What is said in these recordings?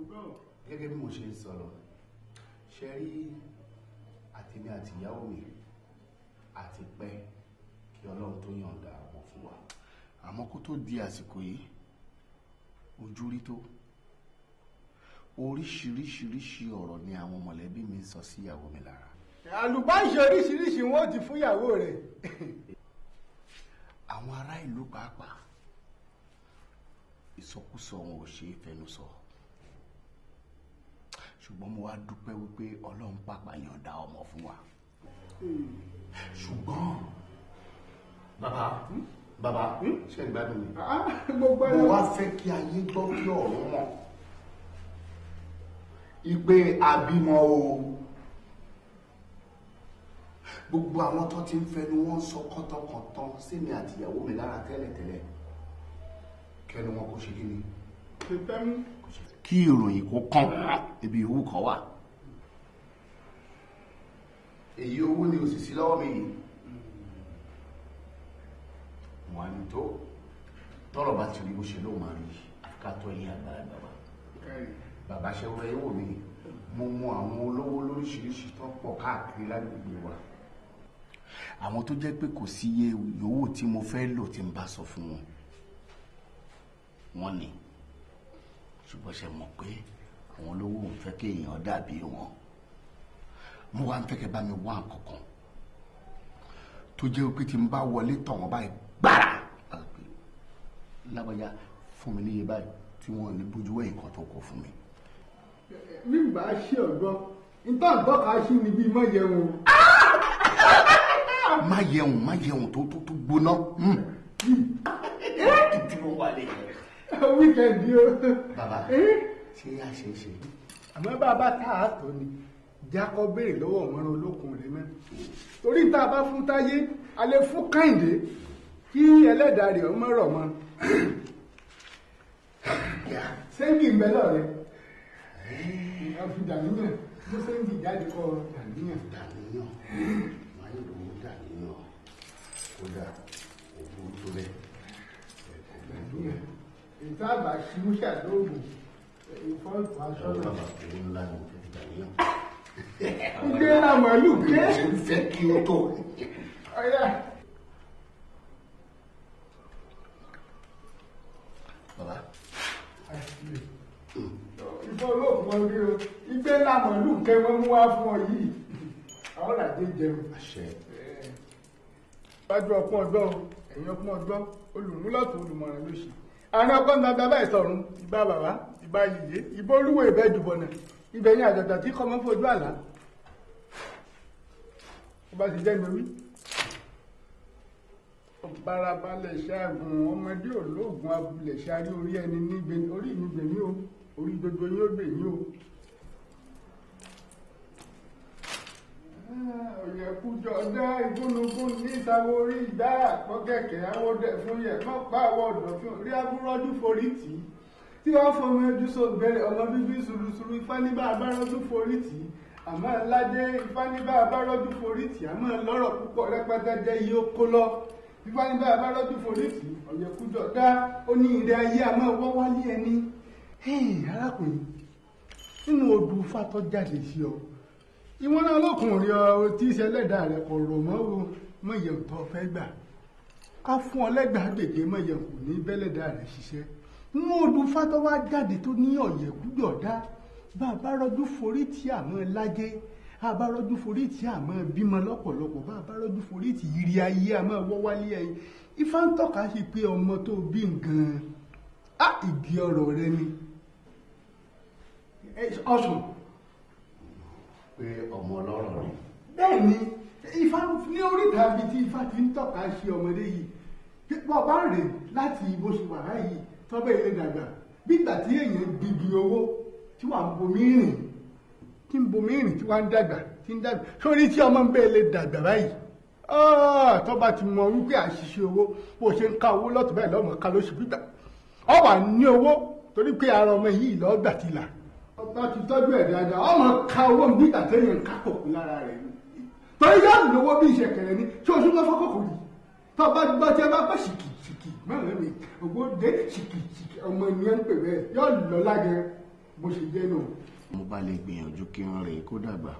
Gẹ́gẹ́ bí mo ṣe ń sọ̀rọ̀, ṣe rí àtèmi àti ìyàwó mi àti pẹ́ kí Ọlọ́run tó yọ̀ǹda ọmọ fún wa. Àmọ́ kó tó di àsìkò yìí, ojú rí tó. Oríṣiríṣiríṣi ọ̀rọ̀ ni àwọn mọ̀lẹ́bí mi ń sọ sí ìyàwó mi lára. Àlùbáṣe oríṣiríṣi wọn ò ti fún ìyàwó rẹ̀. Àwọn ará ìlú pàápàá ìsọkúsọ wọn ò ṣe é fẹnu sọ. Ṣùgbọ́n mo wá dúpẹ́ wípé Ọlọ́run pàpà yọ̀ǹda ọmọ fún wa. Ṣùgbọ́n bàbá ṣe ń gbádùn mi. Mo wá fẹ́ kí ayé gbọ́ kí ọ̀run mọ̀ ìpè àbímọ o. Gbogbo àwọn tó ti ń fẹnu wọn sọ kọ́tọ̀kọ̀tọ̀ sẹ́mi àtìyàwó mi lára tẹ́lẹ̀tẹ́lẹ̀, kẹnu wọn kò ṣe kí ni, kí ìròyìn kó kàn ibi ìwú kan wà. Èyí owó ni òsì sí lọ́wọ́ mi yìí. Wọn á ní tó tọ́rọ̀ bá ti rí bó ṣe ló máa rí, àfi ká tọ́ yín àgbàlagbà wa. Bàbá ṣe wọ́n wò mí, mo mọ àwọn olówó lóríṣiríṣi tó pọ̀ káàkiri lágbègbè wa. Àwọn tó jẹ́ pé kò sí iye yòówù tí mo fẹ́ lò tí n bá sọ fún wọn, wọ́n ní. Ṣùgbọ́n ṣe mọ̀ pé àwọn olówó ń fẹ́ kéèyàn dàbí wọn. Mo wá ń fẹ́ kẹ́ bá mi wá nǹkan kan tó jẹ́ pé tí n bá wọlé tọ̀ wọ́n báyìí gbára lágbájá fún mi níye báyìí tí wọ́n ní bójú wẹ̀yìn kan tó kọ fún mi. Mi bá ṣe ọgbọ́n nítorí àtọ́ka sí ni bíi má jẹun. Má jẹun tó gbóná. Tí mo wà lè. Wíkẹ̀ndì o. Bàbá ṣé yá ṣe é ṣe. Àmọ́ bàbá tá a tọ́ ni jákọ́ béèrè lọ́wọ́ ọ̀mọ́ràn olókun rẹ̀ náà. Torí tá a bá fún Táyé, a lè fún Kẹ́hìndé kí ẹlẹ́dàá rẹ̀ ọmọ rọ̀ mọ́. Sẹ́ńgì ń bẹ lọ́rẹ̀. Fi dàníyàn, mú sẹ́ńgì jáde kọ́ dàníyàn. Dàníyàn, máa ń lò ó dàníyàn. Kódà òkú tó bẹ́ẹ̀. Dàníyàn. Ìta àgbà ṣubú ṣàdóògùn ìfọ́nfọ́ aṣọ náà. Bàbá òun ńlá ni mo fẹ́ fi dàníyàn. Ìgbé ra màálù ké. Ṣé ń fẹ́ kí o tó? Ọ̀yá. Bàbá. Ìfọ́ olóògùn wọn rí o. Ìgbé ńlá màálù ké wọ́n mú wá fún ọ yìí. Àwọn làdé jẹun. Àṣẹ. Wájú ọpọ́n ọgbọ́n o, ẹ̀yìn ọpọ́n ọgbọ́n, olùmúlọ̀tún olùmọ̀ràn ló ṣe. Àárín ọpọ́n dandan báyìí sọ̀run, ìbá bàbá, ìbá yìyé, ìbá olúwo ìbẹ́ jùbọ̀nà, ibẹ̀ ní àjàjà tí kọ́ mọ́ fojú àlá. Ó bá ti jẹ́ mi wí. Barabalẹ̀ ṣaagun ọmọdé olóògùn abúlẹ̀ ṣarí orí ẹni nígbè orí mi gbèmí o, orí gbogbo yín ó gbèmí o. Ọ̀yẹ̀kújọ dá igúnnugún ní ìsàwọ̀ orí ìgbà àpọ̀kẹ̀kẹ̀ àwọ̀dẹ̀ fún yẹ̀ mọ́ pa àwọ̀ ọ̀dọ̀ fún orí abúrọ́dún forí tì í. Tí wọ́n fọmọ ojú sóògbẹ́rẹ̀ ọmọ bíbí sùrùsùrù ifá níbà abárọ́dún forí tì í. Àmọ́ ládé ifá níbà abárọ́dún forí tì í. Àmọ́ lọ́rọ̀ púpọ̀ rẹpẹtẹ jẹ́ iye ó kó lọ. Ifá níbà abárọ́dún forí tì í. Ọ̀yẹ̀kújọ dá ó ní ìrẹ́ ayé àmọ́ wọ́ wálé ẹni. Arákùnrin, nínú odù ifá tó jáde sí ọ, ìwọ́n náà lọ́kùnrin ọ tí í ṣe ẹlẹ́dàá rẹ̀ kò rò mọ́ o, mọ̀ yẹn tó fẹ́ gbà. Ká fún ọ lẹ́gbàá gbègbè mọ̀ yẹn kò ní bẹ́lẹ́dàá rẹ̀ ṣiṣẹ́. Nínú odù ifá tó wá jáde tó ní Ọ̀yẹ̀kújọ dá, bá a bá rọ́jú forí tí àmọ́ lájé, bá a bá rọ́jú forí tí àmọ́ bímọ lọ́pọ̀lọpọ̀, bá a bá rọ́jú forí tí ìrì ayé àmọ́ wọ́ wálé ẹyin. Ifá ń tọ́ka sí pé ọmọ tó bí nǹkan á ìdí ọ̀rọ̀ rẹ ni. Ọ̀sùn. Pé ọmọ ọlọ́rọ̀ ni. Bẹ́ẹ̀ ni, Ifá ní oríta ibi tí Ifá ti ń tọ́ka sí ọmọdé yìí. Bọ́ bá rè láti bó ṣe wà báyìí tọ́bẹ̀ ilé dàgbà. Bí ìgbà tí èèyàn gbìgbì owó tí wà ń bomi rìn, tí ń bomi rìn tí wà ń dàgbà, tí ń dàgbà. Sórí tí ọmọ ń bẹ́ẹ̀ lè dàgbà báyìí. Tó bá ti mọ wípé àṣìṣe owó bó ṣe ń ká owó lọ́tọ̀ báyìí lọ́mọ ká lóṣù gbígbà. Ọ wà ní owó torí pé ara ọmọ yìí lọ́gbà ti là. Ọba ti tọ́jú ẹ̀ dáadáa, ọmọ ká owó ń bí ìgbà téèyàn ń ká kòkó lára rẹ̀ ni. Torí yóò lówó bí ìṣẹ̀kẹ̀rẹ̀ ni, ṣé oṣù mọ́fọ́ kòkò yìí? Tó bá gbọ́ tí ẹ bá pẹ́ ṣìkì ṣìkì márùn-ún mi, ògbó dé ṣìkì ṣìkì ọmọ ènìyàn ń pè bẹ́ẹ̀, yóò lọ lágẹ̀. Bó ṣe jẹ́ nù. Mo bá lè gbìyànjú kí n rè é kó dàgbà.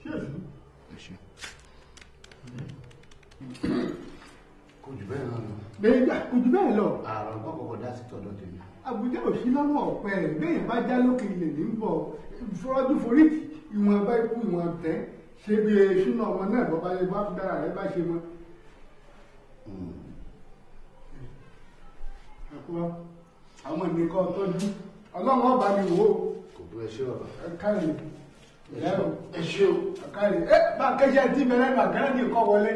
Ṣé èsì? Ẹ ṣe. Kò jù bẹ́ẹ̀ náà lọ. Bẹ́ẹ̀ kò jù bẹ́ẹ̀ lọ. Àrùn kọ́kọ́ dá sí tọ̀dọ̀ tèmi. Àbújá ò sí lọ́wọ́ ọ̀pẹ rẹ̀ bẹ́ẹ̀ bá já lókè ilẹ̀ ní bọ̀ fọ́jú forítì ìwọ̀n bá ikú ìwọ̀n tẹ́ ṣe bí ṣúná ọmọ náà bọ́ bá yẹ bá dára rẹ̀ bá ṣe mọ́. Àkúrọ́ àwọn ènìyàn tọ́jú ọlọ́run ọba mi wò ó. Kò bú ẹ ṣé bàbá. Ẹ káre Ẹ ṣé o. Ẹ káre ẹ bá kẹ́sẹ́ tí bẹ̀rẹ̀ bàgẹ́rẹ́ ní kọ́ wọlé.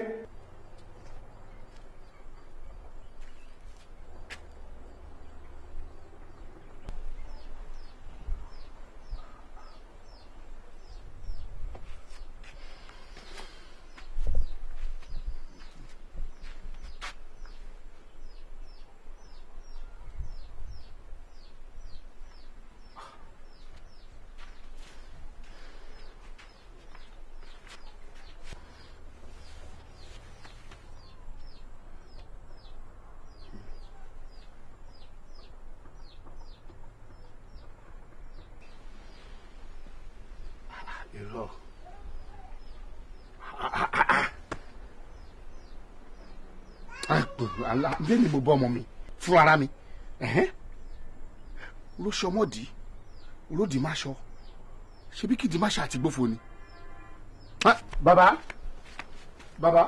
Irọ́. Bẹ́ẹ̀ ni mo bọ́ ọmọ mi fún ara mi ló ṣọmọdì lódì má ṣọ ṣebí kìdí má ṣe àtìgbófo ni. Bàbá bàbá.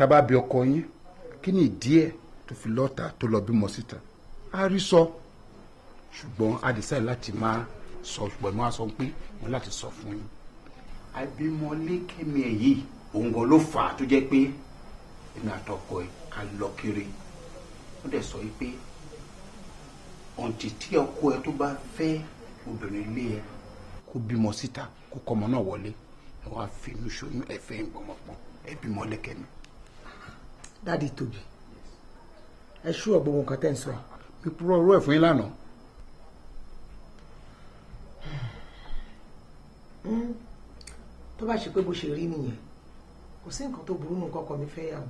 Tá bá bi ọkọ yín kí ni ìdí ẹ̀ tó fi lọ́ta tó lọ bímọ síta, á rí sọ, ṣùgbọ́n a decide láti máa sọ, ṣùgbọ́n mo á sọ pé mo láti sọ fún yín. Àbímọlé Kẹ́mi ẹ̀ yìí òun gan ló fà á tó jẹ́ pé èmi àtọkọ ẹ̀ ká lọ kiri. Ó dẹ̀ sọ pé ọ̀ǹtì tí ọkọ ẹ tó bá fẹ́ obìnrin ilé ẹ kó bímọ síta kó kọ́mọ náà wọlé, ẹ wá fi inú ṣoyún ẹ fẹ́ ìgbọ̀mọ̀pọ̀ ẹ bímọ lẹ́kẹ̀mí. Daddy Tóbi, ẹ ṣú ọ gbogbo nǹkan tẹ́ ń sọ yìí. Mi purọ́ ọ̀rọ̀ ẹ̀ fún yín lánàá. Tó bá ṣe pé bó ṣe rí nìyẹn, kò sí nǹkan tó burú nù kọ́kọ́ mi fẹ́ yàwó,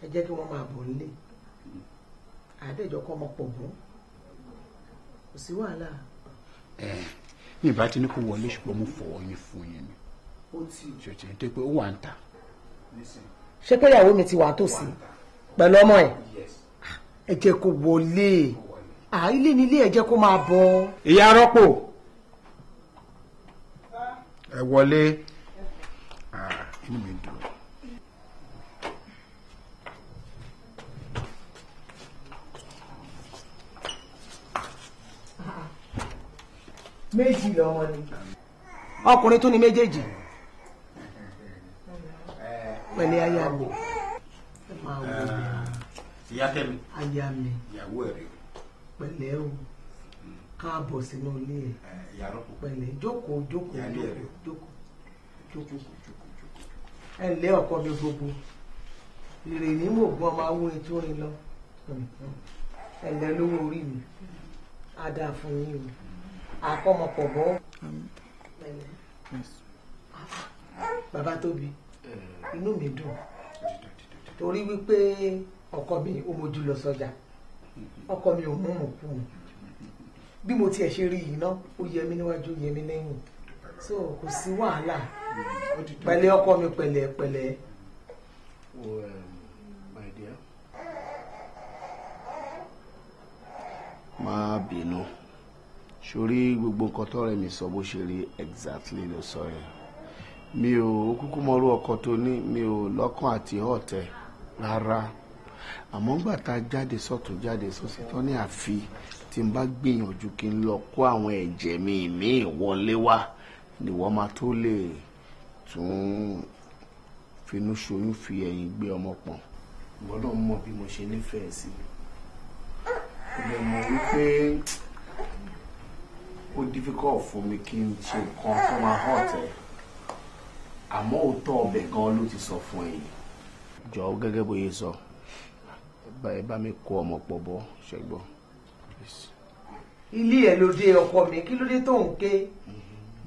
ẹ jẹ́ kí wọ́n máa bọ̀ nílé, àádẹ́jọ́ kọ́ ọmọ pọ̀ bọ́, kò sí wàhálà. Ẹ ní ìbá tí ní kó wọlé, ṣùgbọ́n mo fọwọ́ yín fún yín ni. Ó ti ṣètì ní tó pé ó wà ń ta. Ṣé pé ìyàwó mi ti wà tòsí pẹ̀lú ọmọ ẹ̀? Ẹ jẹ́ kó wọlé, ilé nílé, ẹ jẹ́ kó máa bọ̀. Ìyá rọ́pò, ẹ wọlé, inú mi dùn. Méjì lọmọ ni, ọkùnrin tún ni méjèèjì. Pẹ̀lẹ́ aya mi. Ìyá Kẹ́mi. Aya mi. Ìyàwó ẹ̀ rẹ̀. Pẹ̀lẹ́ o, káàbọ̀ sínú ilé ẹ̀. Pẹ̀lẹ́, jókòó jókòó jókòó jókòó. Ẹ ǹlẹ́ ọkọ mi gbogbo, ìrè ní mògùn ọmọ awúrin tó rìn lọ. Ẹ ǹlẹ́ lówó orí mi, á dáa fún yín o, àkọ́mọpọ̀ bọ́. Bàbá Tóbi, inú mi dùn torí wípé ọkọ mi ò mójú lọ sọ́jà, ọkọ mi ò mú mùkú mu, bí mo tiẹ̀ ṣe rí yìí ná, ó yẹ mí níwájú, ó yẹ mí lẹ́yìn, so kò sí wàhálà. Pẹ̀lẹ́ ọkọ mi, pẹ̀lẹ́ pẹ̀lẹ́. Má bínú, sórí gbogbo nǹkan tọ́rẹ́ mi sọ bó ṣe rí exactly ló sọ yẹn. Mi ò kúkú mọrú ọkọ tó ní, mi ò lọ́kàn àti ọ̀tẹ̀ rárá, àmọ́ ńgbà tá a jáde sọ́tún jáde sósì tán ní àfi tí n bá gbìyànjú kí n lọ kó àwọn ẹ̀jẹ̀ mi míì wọlé wá ni wọ́n máa tó lè tún finú ṣoyún fi ẹ̀yìn gbé ọmọ pọ̀n. Ìwọ náà mọ bí mo ṣe nífẹ̀ẹ́ sí i, kò lè mọ̀ wípé ó difficult fún mi kí n ṣe nǹkan tó máa hàn tẹ̀, àmọ́ òótọ́ ọbẹ̀ gan ló ti sọ fún ẹ̀yin. Jọ̀ọ́ gẹ́gẹ́ bóyá sọ, ẹ bá mi kó ọmọ pọ̀ bọ́ ṣẹ́gbọ́n. Ilé ẹ̀ ló dé ọkọ mi, kí ló dé tó ń ké?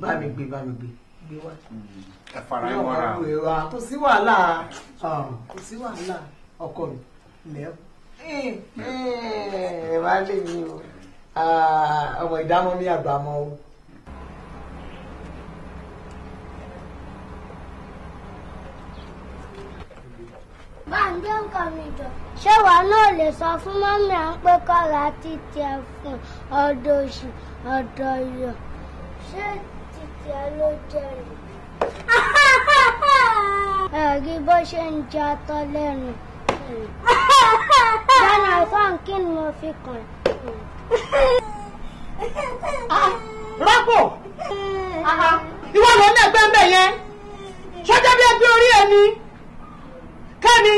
Bá mi gbé, bá mi gbé, gbé wá. Ẹ fara ẹ mọ́ra. Kò sí wàhálà, kò sí wàhálà ọkọ mi lẹ́ ẹ wá lé mi o, ọmọ ìdámọ́ mi àgbà mọ́ o. Báńdé nǹkan mi jọ, ṣé wàá náà lè sọ fún mọ́mí à ń pé kọ́ra títí ẹ fún ọ̀dọ̀ òṣì ọ̀dọ̀ ìyọ̀, ṣé títí ẹ ló jẹ ni? Ẹ̀rí bó ṣe ń jẹ atọ́ lẹ́nu. Dáná fáwọn kí ni mo fi kàn? Rọ́pò, ìwọ ló ní ẹgbẹ́ ń bẹ̀ yẹn, ṣọjọ́ bí ẹgbẹ́ orí ẹ ni. Kẹ́mi,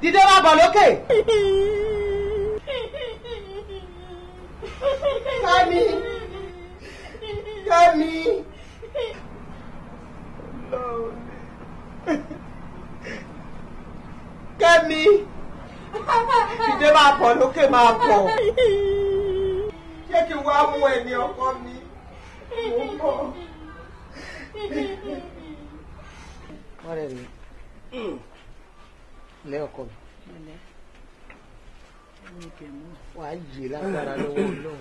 dìde máa bọ̀ lókè. Kẹ́mi, Kẹ́mi. Kẹ́mi, dìde máa bọ̀ lókè, máa bọ̀. Ṣé kí n wá mú ẹni ọkọ mi? Mo ń bọ̀. Ọ̀rẹ́ mi, lẹ́ ọkọ mi, wàá yè lágbára lọ́wọ́ Ọlọ́run,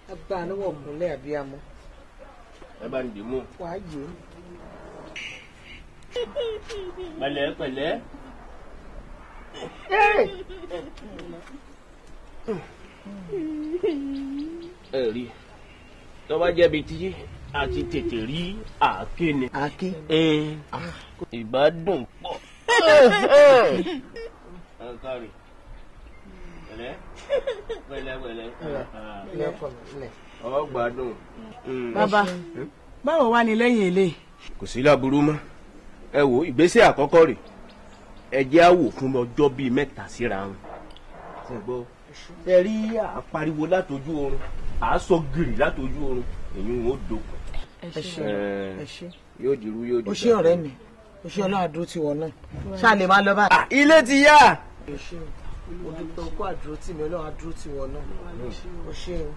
lágbára lọ́wọ́ ọ̀gúnlẹ̀ àbíamọ. Ẹ bá ń dì mú. Wàá yè. Pẹ̀lẹ́ pẹ̀lẹ́. Ẹ rí, tó bá jẹ́ bi tí a ti tètè rí àáké ni. Àáké. Ìbádùn pọ̀. Ọ gbádùn. Bàbá, báwo wá ní lẹ́yìn ilé? Kò sí láburú mọ́. Ẹ wo ìgbésẹ̀ àkọ́kọ́ rẹ̀, ẹ jẹ́ á wò fún ọjọ́ bíi 3 síra wọn. Ṣé gbọ́? Ṣé rí àpariwo látojú oorun, à á sọ gìrì látojú oorun, èyí ò dókun. Ẹ ṣé, ẹ ṣé. Yóò dirú yóò di. O ṣé ọ̀rẹ́ mi, o ṣé Ọlọ́run àdúró tí wọ́n náà. Ṣá lè máa lọ báyìí. Ilé ti yá. O ṣé o, mo dúpẹ́ okó àdúró tì mí, Ọlọ́run àdúró tí wọ́n náà. O ṣé o.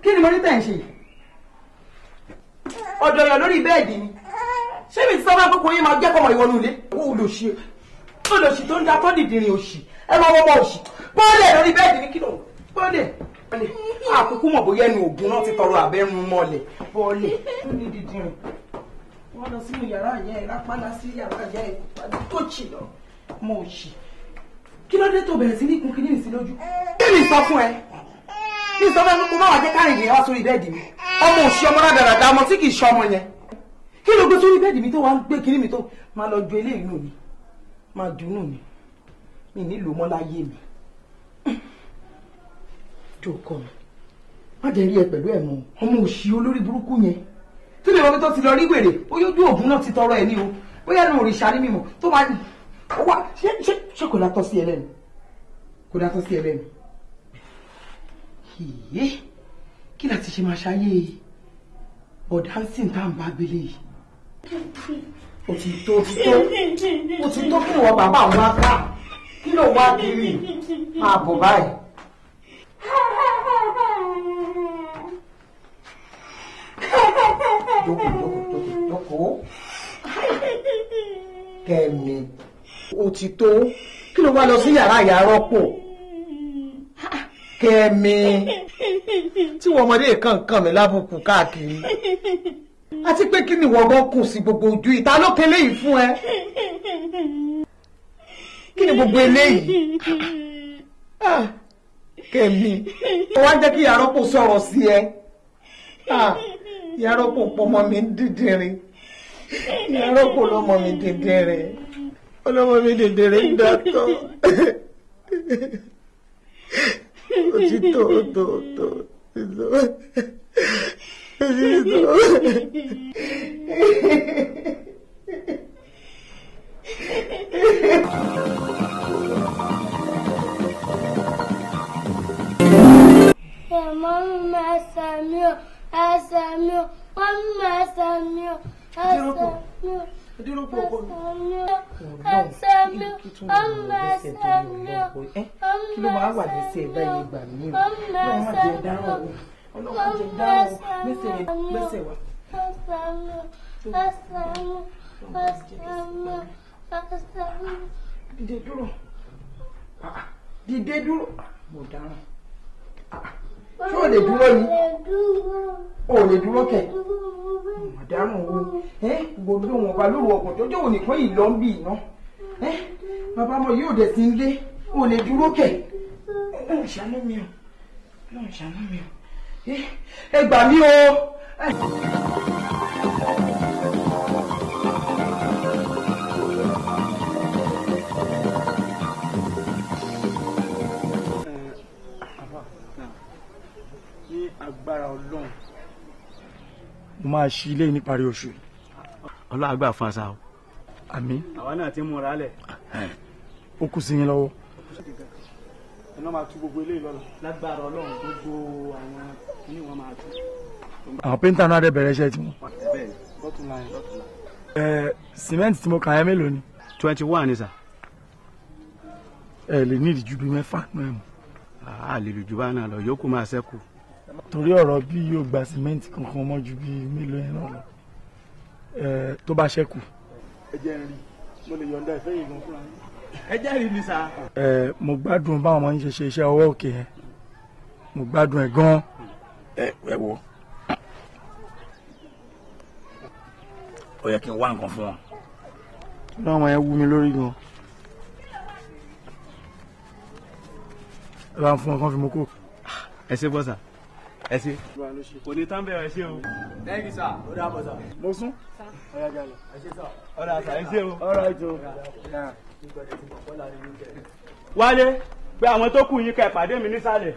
Kí ni mo ní tẹ̀ ń ṣe yìí? Ọ̀dọ̀ èèyàn lórí bẹ́ẹ̀dì ni. Ṣé mi ti sọ fún akókò yín máa jẹ́ kọ́mọ ìwọ́nú ilé? Olòṣì olòṣì tó ń da tó dìdìrín òṣì. Ẹ máa wọ́mọ òṣì. Bọ́ọ̀lẹ̀ lórí bẹ́ẹ̀dì ni kí ló ń bọ́ọ̀lẹ̀. Àkókò mọ̀ bóyá ẹnu ògùn náà ti tọrọ àbẹ́rùn mọ́lẹ̀. Bọ́ọ̀lẹ̀ tó ní dìdìrín. Wọ́n lọ sínú yàrá ìyá ẹ̀ rápálá sí yàrá ìyá ẹ̀ tó chì lọ. Mọ òṣì. Kí ló dé tó bẹ̀rẹ̀ sí ní kun kíní sí lójú? Kí ni sọ fún ẹ? Ní sọ fún ẹ kó má wàá jẹ́ kárìn ìrìn wá sórí bẹ́ẹ̀dì mi. Ọmọ òṣì ọmọ rádaràda ọmọ tí kì í ṣe ọmọ yẹn. Kí ló gbé sórí bẹ́ẹ̀dì mi tó wá ń gbé kíní mi tó máa lọ ju eléyìí nù mi? Máa dùn nù mi. Mi nílò mọ́ láyé mi. Jòkó mi. Má jẹ́ rí ẹ pẹ̀lú ẹ̀ mọ́. Ọmọ òṣì olórí burúkú yẹn. Tí mi ò tó ti lọ rí wèrè, bóyá ojú ògùn náà ti tọrọ ẹ̀ ní o. Bóyá ẹnu òrìṣà ní mímọ̀ tó máa wá ṣé ṣé ṣé kò látọ̀ sí ẹ lẹ́nu? Kò látọ̀ sí ẹ lẹ́nu. Ìyé kí láti ṣe máa ṣayé ọ̀dánsìn tá à ń bá gbélé yìí. Ó ti tó, ó ti tó, ó ti tó. Kí ni wọ́n bàbá àwọn aká? Kí ló wá kiri? Máa bọ̀ báyìí. Jókòó, jókòó, jókòó, jókòó. Kẹ́mi, ó ti tó. Kí ló wá lọ sí yàrá ìyá rọ́pò? Kẹ́mi, tí wọ́n ọmọdé kankan mi lábùkù káàkiri. Àti pé kí ni ìwọ gan kùn sí gbogbo ojú ìta ló kélé yìí fún ẹ? Kí ni gbogbo eléyìí? Kẹ́mi, ó wá jẹ́ kí ìyá rọ́pò sọ̀rọ̀ sí ẹ. Ìyá rọ́pò pọmọ mi ń dídìrín. Ìyá rọ́pò lọmọ mi dídìrín. Ọlọ́mọ mi dídìrín ń dàtọ̀. Ó ti tó, tó, tó, tó. Ó ti tó. Mọ́mí ẹsẹ̀ mi ò, ẹsẹ̀ mi ò, mọ́mí ẹsẹ̀ mi ò, ẹsẹ̀ mi ò. Ẹsẹ̀ mi ò, mọ́mí ẹsẹ̀ mi ò, Kí ló máa wà lẹ́sẹ̀ ẹ̀ báyìí gbà mí o? Ọlọ́run má jẹ́ dáràn o. Ọlọ́run má jẹ́ dáràn o. Gbèsè yẹn, gbèsè wa. Ẹsẹ̀ mi ò, ẹsẹ̀ mi ò, ẹsẹ̀ mi ò, ẹsẹ̀ mi ò. Dìde dúró. Dìde dúró. Mo dáràn. Ṣé o lè dúró ni? O lè dúró kẹ̀. Mo dáràn o. Gbogbo wọn bá lóru ọkàn jọjọ́ òní kan yìí lọ ń bì iná. Bàbá ọmọ yóò dẹ̀ sí ilé. O lè dúró kẹ̀. Ọlọ́run ṣàánú mi o. Ọlọ́run ṣàánú mi o. Ẹ gbà mí o. Ní agbára Ọlọ́run. Mo máa ṣí ilé níparí oṣù yìí. Ọlọ́run á gbà fún àṣà o. Àmín. Àwa náà ti ń múra lẹ̀. Ó kù sí yín lọ́wọ́. Iná máa tú gbogbo eléyìí lọ́la. Lágbára Ọlọ́run gbogbo àwọn kíní wọn máa tú. Àwọn péńtà náà dẹ̀ bẹ̀rẹ̀ iṣẹ́ tiwọn. Bẹ́ẹ̀ni, bọ́tún láyé. Ẹ sìmẹ́ǹtì tí mo kà ẹ́ mélòó ni? 21 ni sà. Ẹ lè ní ìdíjú bíi 6 náà mọ̀. A lè lù jù bá náà lọ, yòókù máa ṣẹ́kù. Torí ọ̀rọ̀ bí yóò gba sìmẹ́ǹtì kankan mọ́ ju bíi mélòó yẹn náà lọ. Ẹ tó bá ṣẹ́kù. Ẹ jẹ́ n rí, mo lè yọ̀ǹda ìfẹ́ yìí gan fúnra yín. Ẹ jẹ́rìí mi sà. Ẹ mo gbádùn báwọn ọmọ yín ṣe ṣe iṣẹ́ ọwọ́ òkè yẹn, mo gbádùn ẹ̀ gan-an. Ẹ wo, Ó yẹ kí n wá nǹkan fún wọn. Ní àwọn yẹn wú mi lórí gan. Ẹ bá ń fún wọn kán fi mú kó. Ẹ ṣe bọ́ sà, ẹ ṣe. Kò ní tán bẹ́ẹ̀, ẹ ṣe o. Thank you, sir. Ó dàbọ̀, sir. Mo sún. Ọ̀yá jalè. Ẹ ṣé, sir. Ó dà sà, ẹ ṣe o. All right o. Wálé, pé àwọn tó kù yín kẹ́ pàdé mi nísàlẹ̀.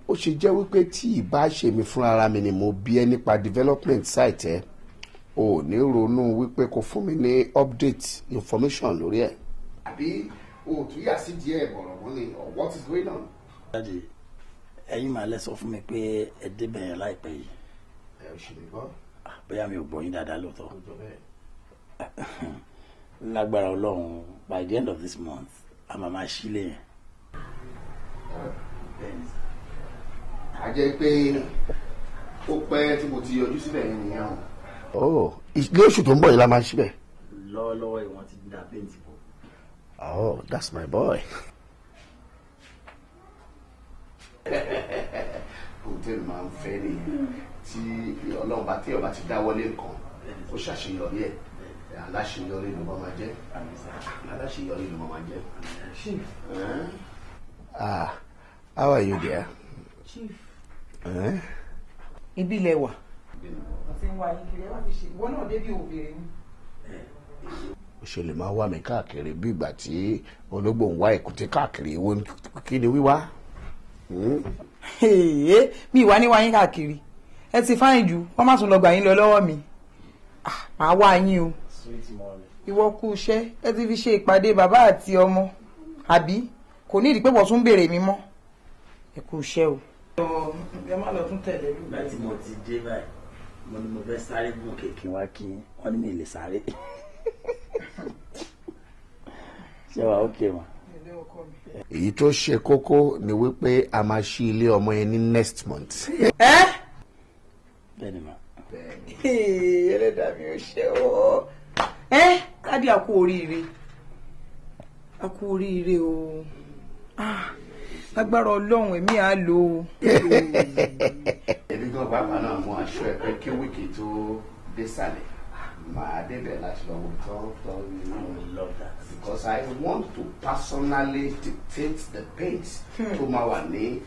Ó ṣe jẹ́ wípé tí ìbá ṣe mi fúnra mi ni mo bí ẹ nípa development site ẹ, ò ní ronú wípé kò fún mi ní update information lórí ẹ. Àbí o ò tún yà sí díẹ̀ bọ̀rọ̀ mọ́ ni, or what is going on? Daddy, ẹ̀yin màá lẹ sọ fún mi pé ẹ débẹ̀ yẹn láìpẹ́ yìí. Ẹ ò ṣe lè gbọ́. Bóyá mi ò gbọ́ yín dáadáa lóòótọ́. Lágbára Ọlọ́run, by the end of this month, a máa máa sílé yẹn. A jẹ́ pé ó pẹ́ tí mo ti yọjú síbẹ̀ yẹn nìyẹn o. Oh, ilé oṣù tó ń bọ̀ yìí la máa síbẹ̀. Lọ́wọ́lọ́wọ́ ìwọ̀n ti da paint bò. Oh, that's my boy. Hòtẹ́ẹ̀lì máa ń fẹ́ nìyẹn tí Ọlọ́run bá tí ọba ti dáwọ́lé nǹkan ó ṣàṣeyọrí ẹ̀, aláṣeyọrí ló máa jẹ́, aláṣeyọrí ló máa jẹ́. Chief. Ah, how are you dear? Chief. Eh? Ibi ilẹ̀ wà. Wọ́n ti ń wá yín kiri, ẹ wá fi ṣe ìwọ náà débi òbèrè ni. Ó ṣe lè máa wá mi káàkiri bí ìgbà tí ológbò ń wá èkúté káàkiri, ìwọ kí ni wíwá? Mi ìwà ní wá yín káàkiri, ẹ ti fáyìn jù, wọ́n má tún lọ gbà yín lọ lọ́wọ́ mi. Màá wá yín o. Ìwọ kú iṣẹ́, ẹ ti fi ṣe ìpàdé bàbá àti ọmọ, àbí kò ní ìdí pé wọ́n tún béèrè mi mọ́. Ẹ kú iṣẹ́ o. Ẹ má lọ tún tẹ̀lé mi. Nígbà tí mo ti dé báyìí, mo ní mo fẹ́ sáré gùn kèké wá kí wọ́n ní mi lè sáré. Ṣé wàá ókè mà? Èyí tó ṣe kókó ni wípé a máa ṣí ilé ọmọ yẹn ní next month. Ẹ? Bẹ́ẹ̀ni mà. Ẹlẹ́dàá mi ò ṣe o. Ẹ Dádì, a kú oríire, a kú oríire o. Lágbára Ọlọ́run èmi á lò ó. Èmi gan pàápàá náà mú aṣọ ẹ pé kí wíìkì tó dé sàlẹ̀ Màá débẹ̀ láti lọ wo tán I love that. Because I want to personally dictate the paint tó máa wà ní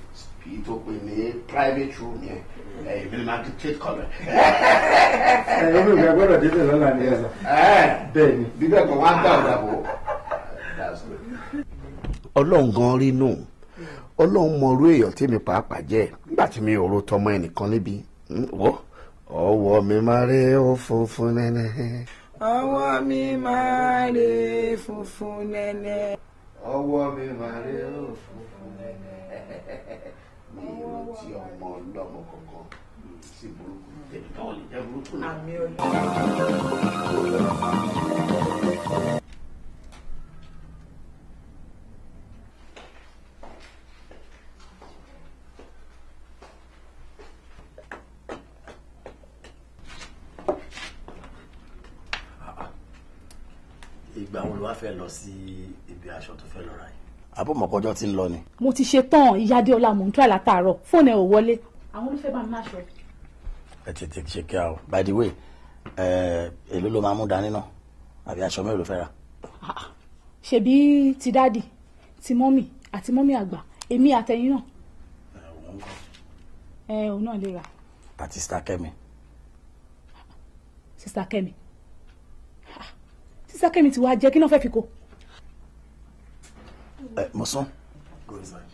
bí tó pè ní private room yẹn. Èmi ni máa dictate colour. Ẹ omi ìgbà gbọ́dọ̀ débẹ̀ lọ́la ni ẹ sà. Bẹ́ẹ̀ ni. Bíbẹ̀ kan wá gbà ọ̀dà bò. Ọlọ́run gan rí nù. Ọlọ́run mọ irú èèyàn tèmi pàápàá jẹ́ nígbà tí mi ò ro tọmọ ẹnìkan níbi. Wọ́ ọwọ́ mi máa rí ó funfun nẹ́nẹ́. Ọwọ́ mi máa rí funfun nẹ́nẹ́. Ọwọ́ mi máa rí ó funfun nẹ́nẹ́. Mi ò tí ọmọ ọlọ́mọ kankan sí burúkú. Tèmi náà lè jẹ́ burúkú náà. Àmì Ọlọ́run. Ìgbà wo ló wá fẹ́ lọ sí ibi aṣọ tó fẹ́ lọ rà yìí? Àbọ̀mọ̀kọ́jọ́ ti ń lọ ni. Mo ti ṣe tán, ìyá Adéọlá, mò ń try látàárọ̀, fóònù ẹ ò wọlé. Àwọn olùfẹ́ bá mi máa ṣọ. Ẹ tètè ṣe kí a o. By the way, èló ló máa mú dání náà? Àbí aṣọ mélòó ló fẹ́ rà? Ṣebí ti daddy, ti mummy àti mummy àgbà, èmi àtẹ̀yìn náà. Ẹ òun náà lè rà. Àti Sister Kẹ́mi. Sister Kẹ́mi. Sister Kẹ́mi ti wá jẹ́ kí náà fẹ́ fi kó. Ẹ mo sún. Go inside.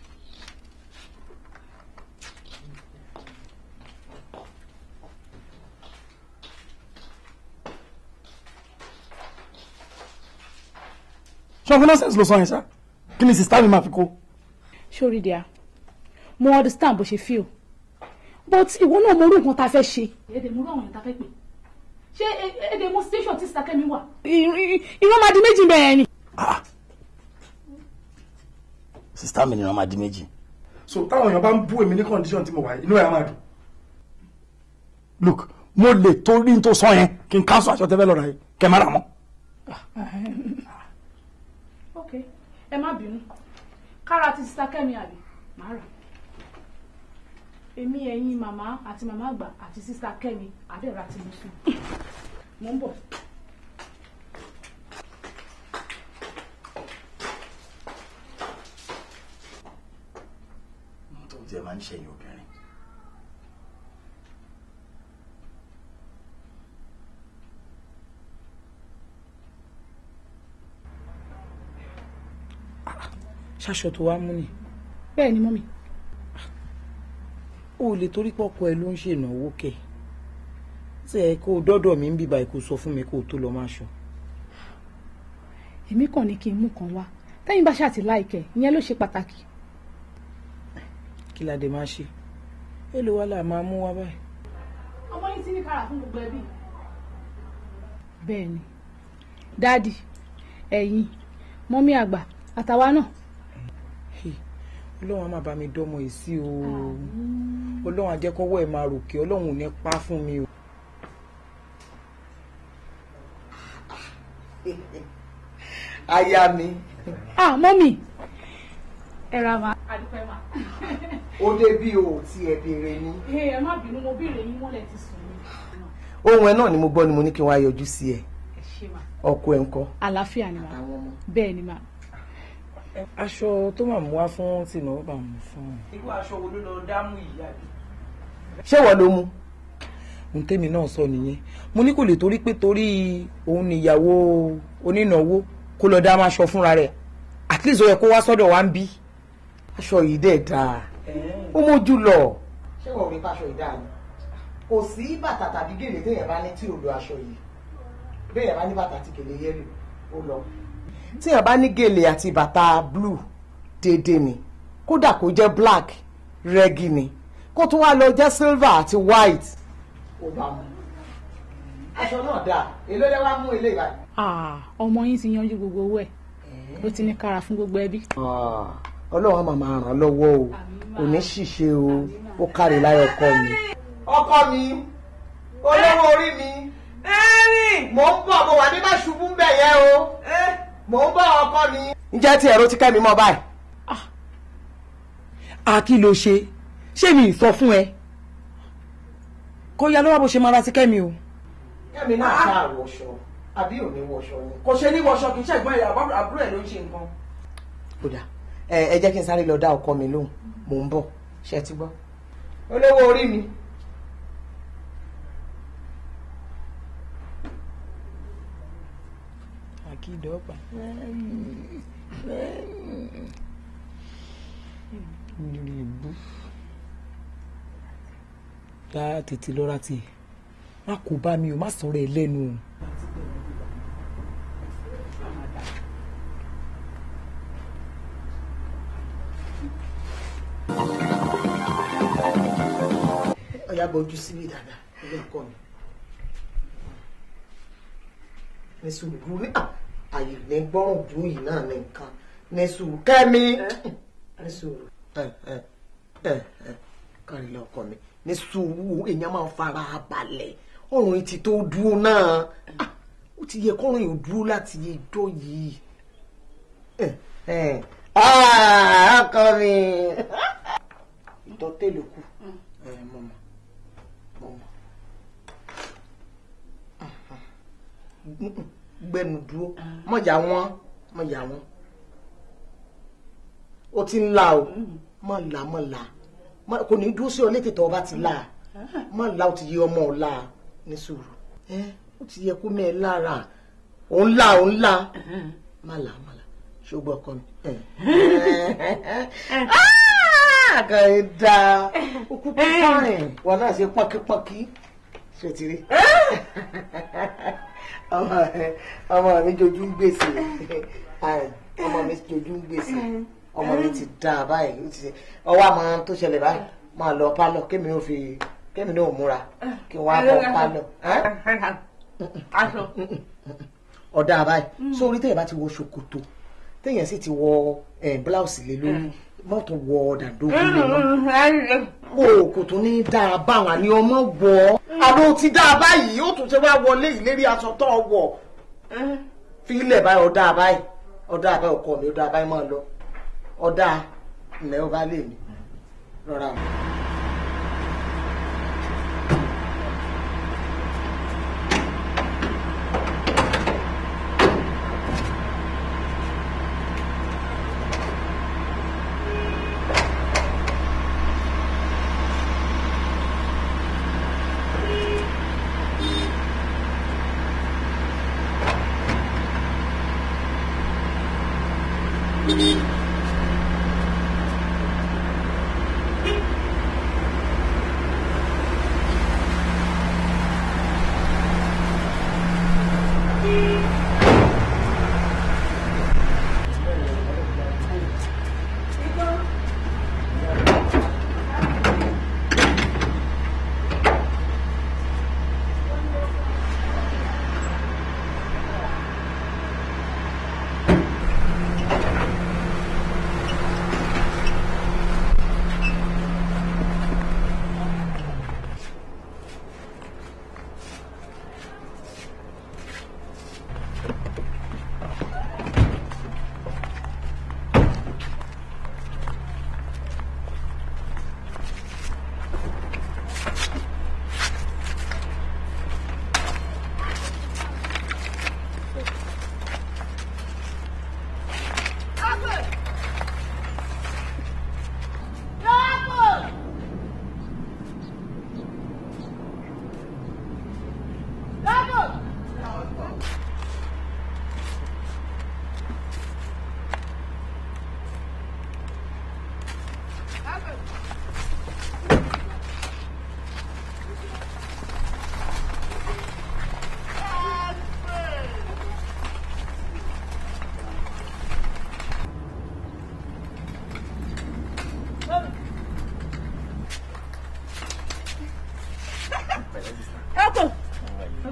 Ṣé ọkọ nonsense ló sọ yẹn ṣá? Kí ni sister mi máa fi kó? Sórí díà, mo understand bó ṣe feel, but ìwọ náà mo rú nǹkan tá a fẹ́ ṣe. Èdè mo rú àwọn èèyàn tá a fẹ́ pè. Ṣé èdè mo station tí Sister Kẹ́mi wà? Ìwọ́n máa di méjì bẹ́ẹ̀ ni. Sister mi ni wọ́n máa di méjì. So táwọn èèyàn bá ń bú èmi ní condition tí mo wà yìí, inú ẹ̀ á máa dùn. Look, mo lè torí n tó sọ yẹn kí n cancel aṣọ tẹ́fẹ́ lọ́ra yìí kẹ́ má rà mọ́. Ok, ẹ má bínú. Kára ti Sister Kẹ́mi àbí? Màá rà. Èmi ẹ̀yin màmá àti màmá àgbà àti Sister Kẹ́mi àdẹ́rà tí mo sùn. Mo ń bọ̀. Tó tiẹ̀ máa ń ṣẹ̀yìn obìnrin. Ṣaṣọ tó wá mú ni. Bẹ́ẹ̀ ni mummy. O lè torí pọ́kọ ẹ ló ń ṣènáwó kẹ̀. Ṣé ẹ kó o dọ́dọ̀ mi ń bíbá ẹ kó sọ fún mi kó o tó lọ máa ṣọ. Èmi kàn ní kí n mú kan wá. Tẹ́yìn bá ṣáà ti láìkẹ̀, ìyẹn ló ṣe pàtàkì. Kí la dé máa ṣe? Èló wá là máa mú wá báyìí? Ọmọ yìí ti ní kára fún gbogbo ẹbí. Bẹ́ẹ̀ ni, daddy, ẹ̀yin, mummy àgbà àtàwa náà. Ọlọ́run á máa bá mi dọ́mọ yìí sí o. Ọlọ́run á jẹ́ kọ́wọ́ ẹ̀ máa ròkè, Ọlọ́run ò ní pa fún mi o. Aya mi. Ah, mummy. Ẹ ra ma. Adúpẹ́ ma. Ó dé bí o tí ẹ béèrè ni. Ẹ má bínú, mo béèrè yín wọ́n lẹ ti sùn ni. Ohun ẹ náà ni mo gbọ́ ni mo ní kí n wá yọjú sí ẹ. Ẹ ṣé ma. Ọkọ ẹ ńkọ́? Àlàáfíà ni ma. Bẹ́ẹ̀ ni ma. Aṣọ tó máa mú wá fún tìǹbù bá mú fún un. Irú aṣọ wo ló lọ dámú yìí àbí? Ṣé wọ́n ló mú? Ohun tèmi náà sọ nìyẹn. Mo ní kò lè torí pé torí òun níyàwó onínáwó kó lọ dá máa ṣọ fúnra rẹ̀. At least ó yẹ kó wá sọ́dọ̀ wa ń bí. Aṣọ yìí dẹ̀ dáa. Ó mójú lọ. Ṣé wọ́n rí paṣọ yìí dáa ni? Kò sí bàtà tàbí gèlè téèyàn bá ní tí ò lo aṣọ yìí. Béèyàn bá ní bàtà àti gèlè yẹ́lò, ó lọ. Téèyàn bá ní gèlè àti bàtà blue déédéé ni. Kódà kó jẹ́ black rẹ́gí ni. Kó tún wá lọ jẹ́ silver àti white. Ó bá mu. Aṣọ náà dáa. Èló lẹ wá mú ilé ìbàdàn? Ọmọ yín ti yanjú gbogbo owó ẹ̀. Ó ti ní kára fún gbogbo ẹbí. Ọlọ́run á máa ràn án lọ́wọ́ o. Kò ní ṣìṣe o. Ó káre láyọ̀ ọkọ mi. Ọkọ mi, olówó orí mi. Mò ń bọ̀, mo wà ní má ṣubú ń bẹ̀ yẹn o. Mò ń bọ̀ ọkọ mi. Ǹjẹ́ tí ẹ̀rọ ti kẹ́ mi mọ́ báyìí? A kí ló ṣe? Ṣé mi ì sọ fún ẹ? Kó yá lọ́wọ́ bó ṣe máa ra ti kẹ́mi o. Kẹ́mi náà ṣáà wọṣọ àbí ò ní wọṣọ ni. Kò ṣe ní wọṣọ, kì í ṣẹ̀gbọ́n ẹ̀, àbúrò ẹ̀ ló ń ṣe nǹkan. Kódà ẹ jẹ́ kí n sáré lọ dá ọkọ mi lóhùn, mò ń bọ̀, ṣe ti gbọ́. Olówó orí mi. Àkìdọ́gba. Ìbú. Dá tètè lọ́ra tiẹ̀. Má kó bá mi o, má sọ̀rọ̀ ẹ lẹ́nu o. Ọ̀yá gbọ́jú síbí dáadáa, ilé ẹ̀kọ́ mi. Ní sùúrù ní àyè ní gbọ́rùn dùn yìí náà ní nǹkan. Ní sùúrù kẹ́mi. Ní sùúrù. Kárí lọ ọkọ mi. Ní sùúrù, èèyàn máa ń fara balẹ̀. Ọrùn yìí ti tó dúró náà. Ó ti yẹ kọ́rùn yìí dúró láti ijó yìí. Ọkọ mi. Ìtọ́tẹ̀ ló kù. Mọ̀mọ́. Gbẹnu dúró, mọ̀jà wọn, mọ̀jà wọn. Ó ti ń la o, mọ̀ là, mọ̀ là, kò ní dúró sí ọ létí tó o bá ti là, mọ̀ là, ó ti yẹ ọmọ ọ̀ là. Ní sùúrù, ó ti yẹ kó mẹ́ ẹ lára. Ò ń là, ò ń là, má là, má là, ṣùgbọ́n ọkọ mi. Àgàyè dáa, ó kú pípọ́nrin, wọn náà ṣe pọ́nkípọ́nkí, ṣe ti rí. Ọmọ mi jojú ń gbèsè, ọmọ mi jojú ń gbèsè, ọmọ mi ti dá a báyìí. Ọwọ́ àmọ́ tó ṣẹlẹ̀ báyìí, máa lọ pálọ̀ kémi ó fi kémi náà múra kí wọ́n á bọ̀ pálọ̀. Ọ̀dà báyìí, sórí téèyàn bá ti wọ ṣòkòtò, téèyàn sì ti wọ bíláùsì lé lórí, mọ́tò wọ dàdógún lé mọ́. O kò tún ní dáa báwọn àní ọmọ wọ̀ ọ́. Àlọ́ ti dáa báyìí, ó tún ṣe wá wọlé ìlérí aṣọ tó wọ̀. Fi ilẹ̀ báyìí, ọ̀dà báyìí, ọ̀dà báyìí, ọkọ mi, ọ̀dà báyìí, máa lọ. Ọ̀dà ilẹ̀ ọba lè mi. Rọra o.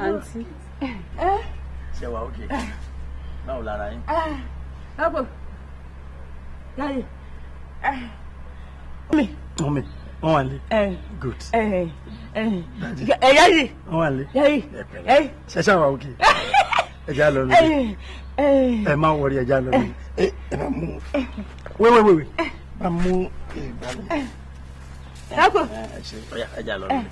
Àǹtí. Ṣé wàá òkè? Báwo lára yín? Ọ̀pọ̀. Láyé. Mọ́mí, wọ́n wà lé. Good. Daddy. Yáyì. Wọ́n wà lé. Yáyì. Ṣé ṣá wàá òkè? Ẹ jẹ́ á lọ lórí. Ẹ má wọrí, ẹ jẹ́ á lọ lórí. Ẹ má mú. Wéwéwéwé. Má mú ìgbàlẹ̀. Ọ̀pọ̀. Ẹ ṣe, ọ̀yá, ẹ jẹ́ á lọ lórí.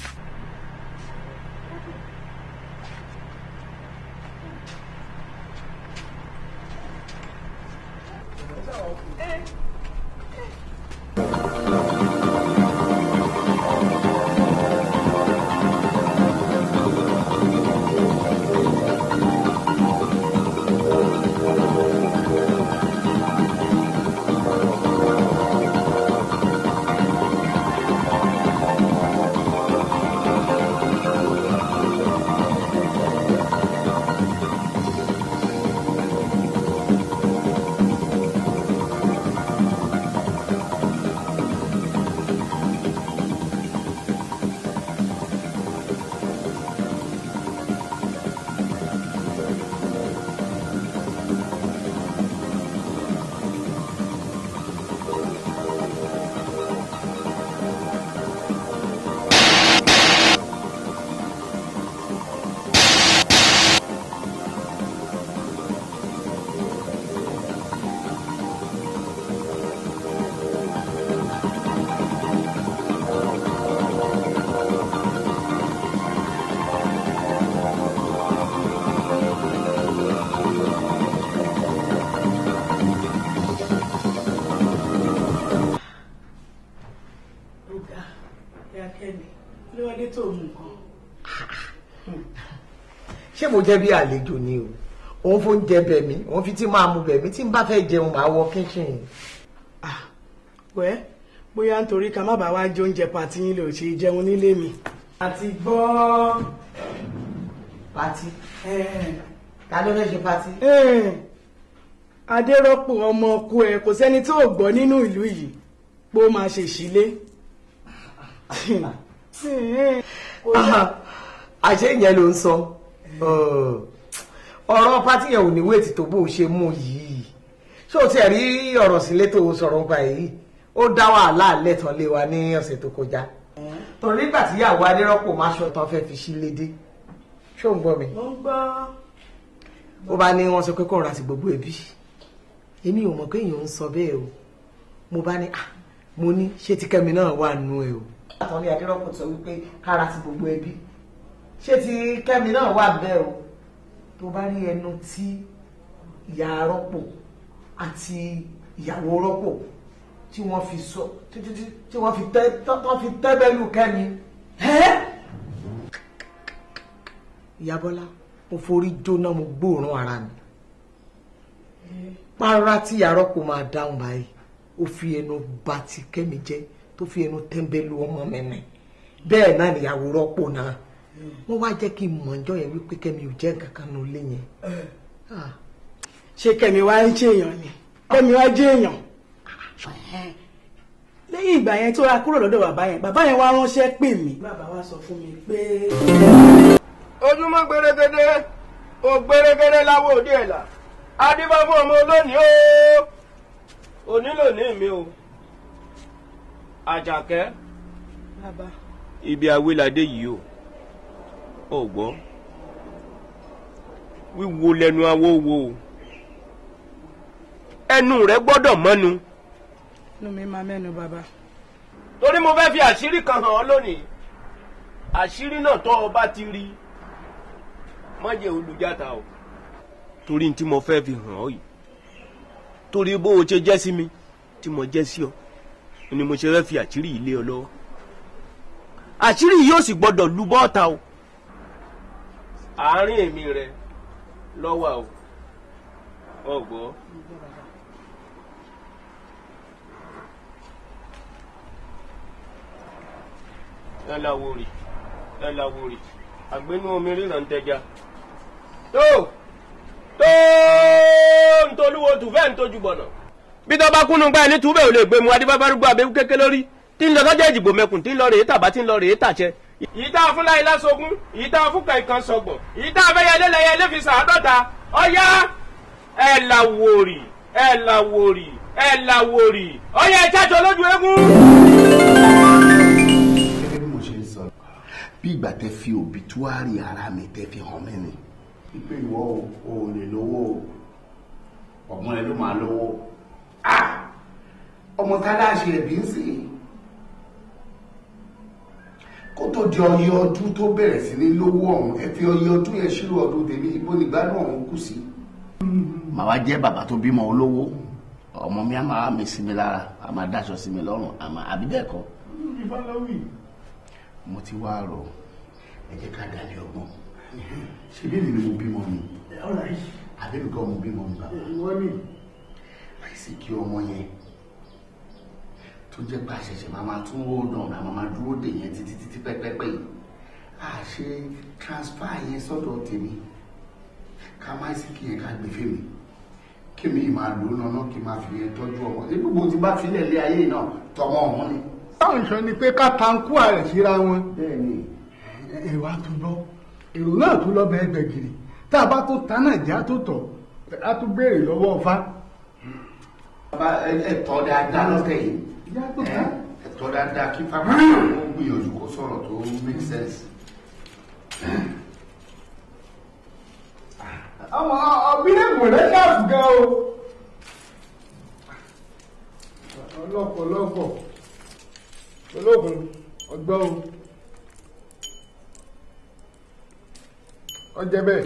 Ṣé mo jẹ́ bí àlejò ni o? Òun fún jẹ bẹ̀ mí, òun fi tí máa mu bẹ̀ mí, tí n bá fẹ́ jẹun máa wọ kíchìn. Wẹ́ bóyá nítorí ká má bàa wá jẹ oúnjẹ pàtí yín lè ṣe jẹun nílé mi. Àti gbọ́. Pàtí? Ta ló fẹ́ ṣe pàtí? Adérọ́pò ọmọ ọkọ ẹ̀ kò sẹ́ni tó gbọ́ nínú ìlú yìí pé ó máa ṣe ìṣílé. Àṣé ìyẹn ló ń sọ. Ọ̀rọ̀ pátí yẹn ò ní wéètì tó bó ṣe mú yìí. Ṣé o tiẹ̀ rí ọ̀rọ̀ sílé tó sọ̀rọ̀ nípa èyí? Ó dá wàhálà lẹ́tàn lé wa ní ọ̀sẹ̀ tó kọjá. Torí nígbà tí ìyàwó Adérọ́pò máa ṣọ tán fẹ́ fi sílé dé. Ṣé ò ń gbọ́ mi? Mo ń gbọ́. Ó bá ní wọ́n sọ pé kó ra sí gbogbo ẹbí. Èmi ò mọ̀ pé èèyàn ń sọ bẹ́ẹ̀ o. Mo bá ní mo ní ṣé ti Kẹ́mi náà wà nù ẹ o. Àtọ̀ ní Adérọ́pò sọ wípé kára sí gbogbo ẹbí. Ṣé ti Kẹ́mi náà wà bẹ́ẹ̀ o? Tó bá rí ẹnu tí ìyá Rọ́pò àti ìyàwó Rọ́pò tí wọ́n fi sọ tí wọ́n fi tẹ́bẹ́lú Kẹ́mi. Ìyá Bọ́lá, mo forí jóná, mo gbóòórùn ara mi. Para tí ìyá Rọ́pò máa dáhùn báyìí, ó fi ẹnu bà ti Kẹ́mi jẹ́, tó fi ẹnu tẹ́ńbẹ́lú ọmọ mi ni. Bẹ́ẹ̀ náà nìyàwó Rọ́pò náà. Wọ́n wá jẹ́ kí n mọ̀ ọjọ́ yẹn wípé Kẹ́mi ò jẹ́ nǹkan kan nù lé yẹn. Ṣé Kẹ́mi wá ń jẹ́ èèyàn ni? Kẹ́mi wá jẹ́ èèyàn. Lẹ́yìn ìgbà yẹn tó ra kúrò lọ́dọ̀ bàbá yẹn, bàbá yẹn wá ránṣẹ́ pè mí. Bàbá wa sọ fún mi pé. Ojúmọ́ gbèrègede, ò gbèrègede láwọ òde ẹ̀là. Adébá fún ọmọ olónìí o. Òní lónìí mi o. Àjàkẹ́. Bàbá. Ibi awéládé yìí o. Ó gbọ́, wíwo lẹ́nu awó wo ẹnu rẹ gbọ́dọ̀ mọ́nu. Inú mi máa mẹ́nu bàbá. Torí mo fẹ́ fi àṣírí kan hàn ọ́ lónìí. Àṣírí náà tọ́ ọ bá ti rí, má jẹ́ olùjáta o. Torí tí mo fẹ́ fi hàn ọ́ yìí, torí bó o ṣe jẹ́ sí mi tí mo jẹ́ sí ọ ni mo ṣe fẹ́ fi àṣírí yìí lé ọ lọ́wọ́. Àṣírí yìí yóò sì gbọ́dọ̀ lu bọ́ọ̀ta o. Àárín èmi rẹ lọ́wọ́ o, ọgbọ́. Ẹ làwòrì, ẹ làwòrì, àgbénú omi ríran tẹja. Tó tó ntolúwo tùfẹ́ ntójú bọ̀nà. Bí tọ́ bá kúnnú gbá ẹni túbẹ̀ ò lè gbé mu adébábárúgbó abẹ́wú kéké lórí. Tí ń lọ sọ́jà ìdìbò mẹ́kùn, tí ń lọ rèé tàbá, tí ń lọ rèé tàṣẹ. Ìyí tá a fún láyé lásogún, ìyí tá a fún kẹ̀kan sọgbọ̀n, ìyí tá a fẹ́ yẹlé lẹ́yẹ lé fi sàádọ́ta. Ọ̀yá ẹ̀ làwòrì, ẹ̀ làwòrì, ẹ̀ làwòrì, ọ̀yá ẹ̀ jájọ lójú eégún. Gẹ́gẹ́ bí mo ṣe ń sọ, bí ìgbà tẹ fi òbítúárì ara mi tẹ fi hàn mí ni. Wípé ìwọ ò lè lówó o, ọmọ ẹ ló máa lówó. Ọmọ tá a láṣẹ ẹ̀bí ń sìn. Kó tó di ọyẹ ọdún tó bẹ̀rẹ̀ sí ní lówó ọ̀hún, ẹ fi ọyẹ ọdún yẹn ṣírò ọdún tèmi, ibo ni ìgbádùn ọ̀hún kù sí. Màá wá jẹ́ bàbá tó bímọ olówó, Ọmọ mi á máa mi sí mi lára, á máa dáṣọ sí mi lọ́rùn, àmọ́ àbí bẹ́ẹ̀ kọ́. Mo ti wá rò, ẹ jẹ́ ká dalẹ̀ ọgbọ́n. Ṣebí èmi ni mo bímọ mi? Àbí mi kọ́ mo bímọ mi bàbá? Àìsí kí ọmọ yẹn tó jẹ́ pé àṣẹ̀ṣẹ̀ máa máa tún hold on, àmọ́ máa dúró dè yẹn títí títí pẹ́pẹ́pẹ́ yìí. A ṣe transfer yẹn sọ́dọ̀ tèmi. Ká má sí kí yẹn ká gbé fèmí. Kí mi máa lò ó lọ́nà kí n máa fi yẹn tọ́jú ọmọ. Ṣé gbogbo ti bá filẹ̀ lé ayé náà tọmọ ọ̀hún ni? Táwọn ìṣọ́ ni pé ká tankú ààrẹ síra wọn. Bẹ́ẹ̀ni. Èrò àtúbọ̀ èrò náà tún lọ bẹ́ẹ̀ gbẹ̀gìrì. Tá a bá tó ta náà jẹ́ àtúntọ̀, a tún béèrè lọ́wọ́ ọ̀fà. Bàbá ẹ tọ́ dáadáa lọ́tẹ̀ yìí. Ẹ tọ́ dáadáa kí fáwọn ó gbìyànjú kó sọ̀rọ̀ tó make sense. Àwọn ọ̀bílẹ̀ mọ̀lẹ́ ṣáàfù gan o. Ọlọ́pọ̀lọpọ̀ ológun ọgbọ́n o. Ọjẹ́ bẹ́ẹ̀.